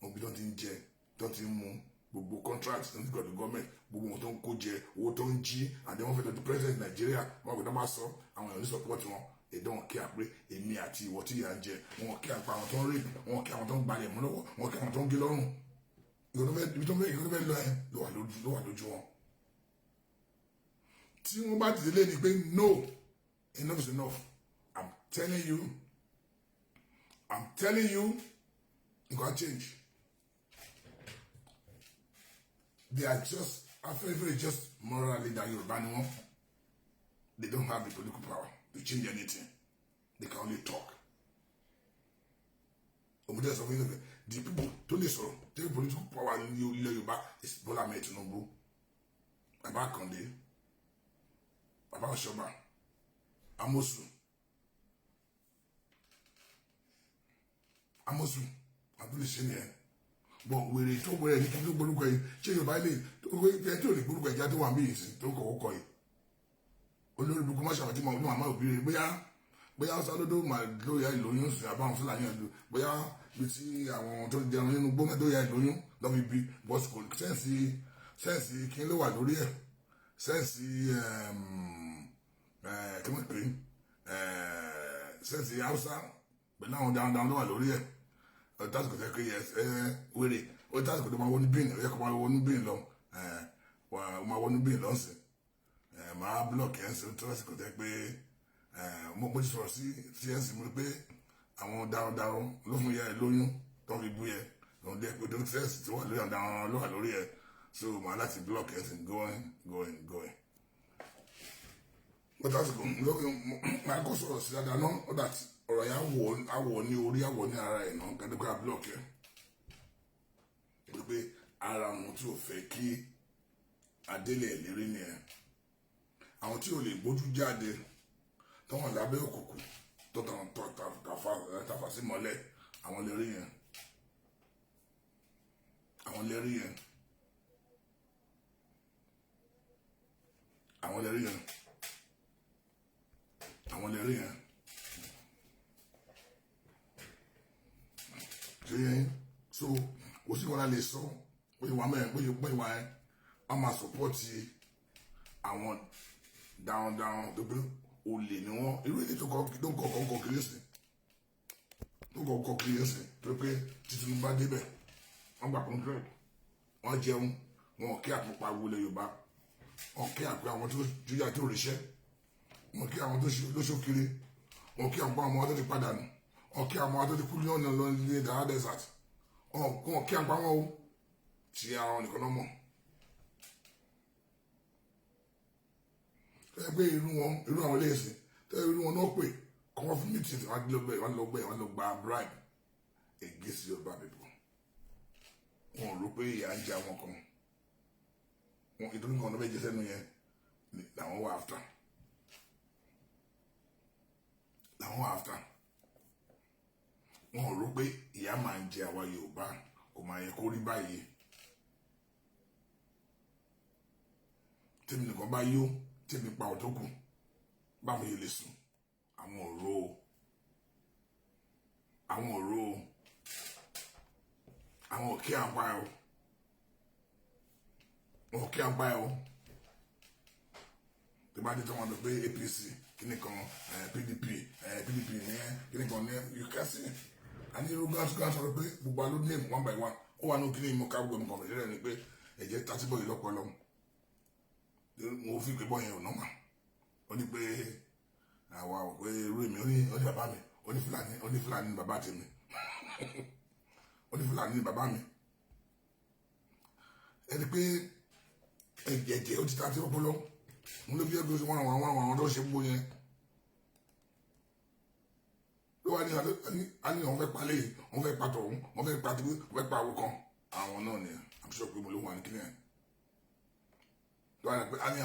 wọn bí tó ti ń jẹ, tó ti ń mu gbogbo contract tó ń gbọdọ̀ government, gbogbo wọn tó ń kó jẹ, owó tó ń jí, and then wọ́n fẹ́ lọ di president Nigeria, wọ́n gbọ́dọ̀ máa sọ àwọn èèyàn ní support wọn. They don't care pé èmi àti ìwọ tí ìyà ń jẹ, wọn kí àpá àwọn tó ń rape, wọn kí àwọn tó ń gbalẹ̀ mú lọ́wọ́, wọn kí àwọn tó ń gé lọ́rùn. Ibi tó fẹ́ lọ ẹ ló wà lójú wọn. Tí wọ́n bá tẹ̀lé ni pé no, enough is enough. I'm telling you, I'm telling you, you can change. They are just Afenifere just moral leader Yorùbá ni wọ́n. They don't have the political power to change anything. They can only talk. Òmùdé sọ fún yín the people tó lè sọ̀rọ̀ take political power ní ilẹ̀ Yorùbá is Bọ́lá Ahmed Tinubu, Bàbá Àkàndé, Bàbá Ọ̀ṣọ́bà, Amosu, Amosu, Abúlé ṣe nìyẹn. Bọ̀ wèrè tó wẹ̀rẹ̀ ní kí ló gbórúkọ yìí ṣé Yorùbá lè tó lè gbórúkọ ìjà tó wà mí yìí sí tó kọ̀ọ̀kọ̀ kọ yìí. Olórí burúkú má ṣàwátí mọ ọdún àmọ́ òbí rẹ bóyá bóyá sálódó mà lóya ìlóyún sí àbáwọn Fúlàní ọdún bóyá bí tí àwọn tó jẹun nínú gbóná lóya ìlóyún lọ́fi bí bọ́sù kò sẹ́ǹsì sẹ́ǹsì kí ló wà lórí ẹ̀ sẹ́ǹsì kí wọ́n pè é sẹ́ǹsì Haúsá pẹ̀lú àwọn dáradára ló wà lórí ẹ̀ tásìkò tẹ́ pé ẹ wéré ó tásìkò tó máa wọnú bíìn ó yẹ kó máa wọnú bíìn lọ máa wọnú bíìn lọ́sìn máa blọọkì ẹ̀ ń sọ tásìkò tẹ́ pé mo ti sọ̀rọ̀ sí sí mo rí pé àwọn darandaran ló fún yẹ ẹ lóyún tó ń fi bú yẹ lòun dé pé sẹ́ǹsì tí wà lórí àwọn darandaran ló wà lórí ẹ so màá láti blọọkì ẹ̀ sìn going going going. Mo tásìkò máa kọ́ sọ̀rọ̀ sí dáadáa náà ó dà ọ̀rọ̀ yẹn awọ̀ ní orí awọ̀ ní ara ẹ̀ náà kẹ́dẹ́kọ́ blọọkì ẹ̀ rí pé ara wọn tí ò fẹ́ kí adélẹ̀ ìlérí ni ẹ̀ àwọn tí ò lè gbójú jáde tọ́wọ́n lábẹ́ òkùnkùn tó tàfà sí mọ́lẹ̀ àwọn lè rí yẹn àwọn lè rí yẹn àwọn lè rí yẹn àwọn lè rí yẹn ṣe yẹn so kò sí wọn lè sọ pé ìwà mẹ́rin pé ìwà ẹ̀ wọ́n máa sọpọ́ọ̀tì àwọn darandaran tó pé olè ni wọ́n irú èdè tó kọ́ kọ́ kiri sí tó kọ́ kọ́ kiri sí tó pé Tinubu bá débẹ̀ wọ́n gbà contract wọ́n jẹun wọn kí àpòpá wọlé Yorùbá wọn kí àpò àwọn tó júyà tó ríṣẹ́ wọn kí àwọn tó lóṣòkiri wọn kí àwọn ọmọ tó ti padà nù wọn kí àwọn tó ti kú ní ọ̀nà lọ ní Sahara desert wọn kí àpá wọn o ti ara wọn nìkan náà mọ̀. Tẹ́lẹ̀ pé irú wọn irú àwọn iléeṣẹ́ tẹ́lẹ̀ irú wọn náà pè kọ́ wọ́n fún meeting wọ́n lọ gbẹ wọ́n lọ gbẹ wọ́n lọ gba bribe against Yorùbá people. Wọn rò pé ìyà ń jẹ àwọn kan wọn ìtọ́jú kan tó bẹ́ẹ̀ jẹ sẹ́nu yẹn làwọn wà after làwọn wà after. Wọn rò pé ìyà máa ń jẹ àwa Yorùbá kò máa yẹ kó rí báyìí. Tèmi nìkan bá yó tèmi pa ọ̀tọ̀ kù báwo yóò lè sùn àwọn ọ̀rọ̀ o àwọn ọ̀rọ̀ o àwọn òkè àpá ẹ o òkè àpá ẹ o tó bá dé tó wọn lọ pé APC kíní kan PDP PDP ní kíní kan ní you can see Àní irú gáàsì sọ pé gbogbo aló name one by one. Ó wà ní kíní mo ká gbogbo nǹkan rẹ̀ ni pé ẹ̀jẹ̀ tásìbọ̀ yìí lọ́pọ̀lọ́. Mo fi pé bọ́ yẹn ò normal. Ó ní pé àwa ò pé irú èmi, ó ní bàbá mi, ó ní Fúlàní, ó ní Fúlàní ní bàbá tèmi, ó ní Fúlàní ní bàbá mi. Ẹni pé ẹ̀jẹ̀ ó ti ta sí ọpọlọ mo ló fi ẹgbẹ́ wọn àwọn tó ṣe gbogbo yẹn ló wà ní àní wọn fẹ́ palẹ̀ yìí, wọn fẹ́ pa tọ̀hún, wọn fẹ́ pa tìwé, wọn fẹ́ pa àwọ̀ kan. Àwọn náà ni I'm sure pé mo ló wà ní kílẹ̀ ló wà ní pé àní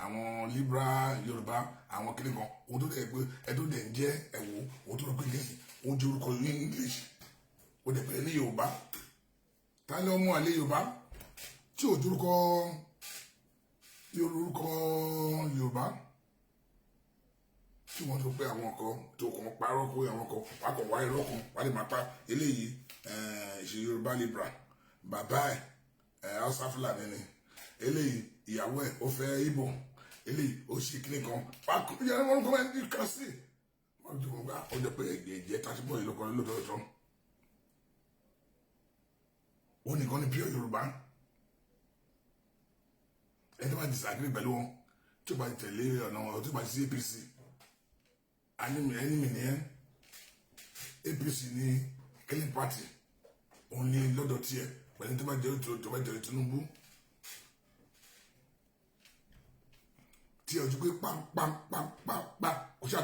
àwọn liberal Yorùbá, àwọn kílẹ̀ kan, òun tó dẹ̀ pé ẹ tó dẹ̀ ń jẹ́ ẹ̀wò, òun tó rọ pé Gẹ̀ẹ́sì, òun jẹ́ orúkọ ní English, ó dẹ̀ pé ní Yorùbá. Ta ni ọmọ àlè Yorùbá tí ò jórúkọ orúkọ Yorùbá tí wọ́n tó pé àwọn kan tó kàn parọ́, pé àwọn kan wà kàn wá irọ́ kan wà lè máa pa eléyìí ṣe Yorùbá liberal, bàbá ẹ̀ Hausa Fúlàní ni eléyìí, ìyàwó ẹ̀ ó fẹ́ Ìgbò, eléyìí ó ṣe kíní kan wà kọ́ yẹn wọ́n kọ́ ẹ̀ kà sí wọ́n ti kọ́ gbà ó jẹ́ pé ẹ̀jẹ̀ tásìbọ̀ yìí lọ́kọ́ lóòótọ́. Ó nìkan ní pure Yorùbá. Ẹni tó bá disagree pẹ̀lú wọn, tí ó bá tẹ̀lé ọ̀nà wọn, tí ó bá sí APC, enemy nìyẹn. APC ní killing party òun ní lọ́dọ̀ tiẹ̀ pẹ̀lú tó bá jẹ́ Tinubu tí ojú pé pam pam pam pam pam kò ṣáà.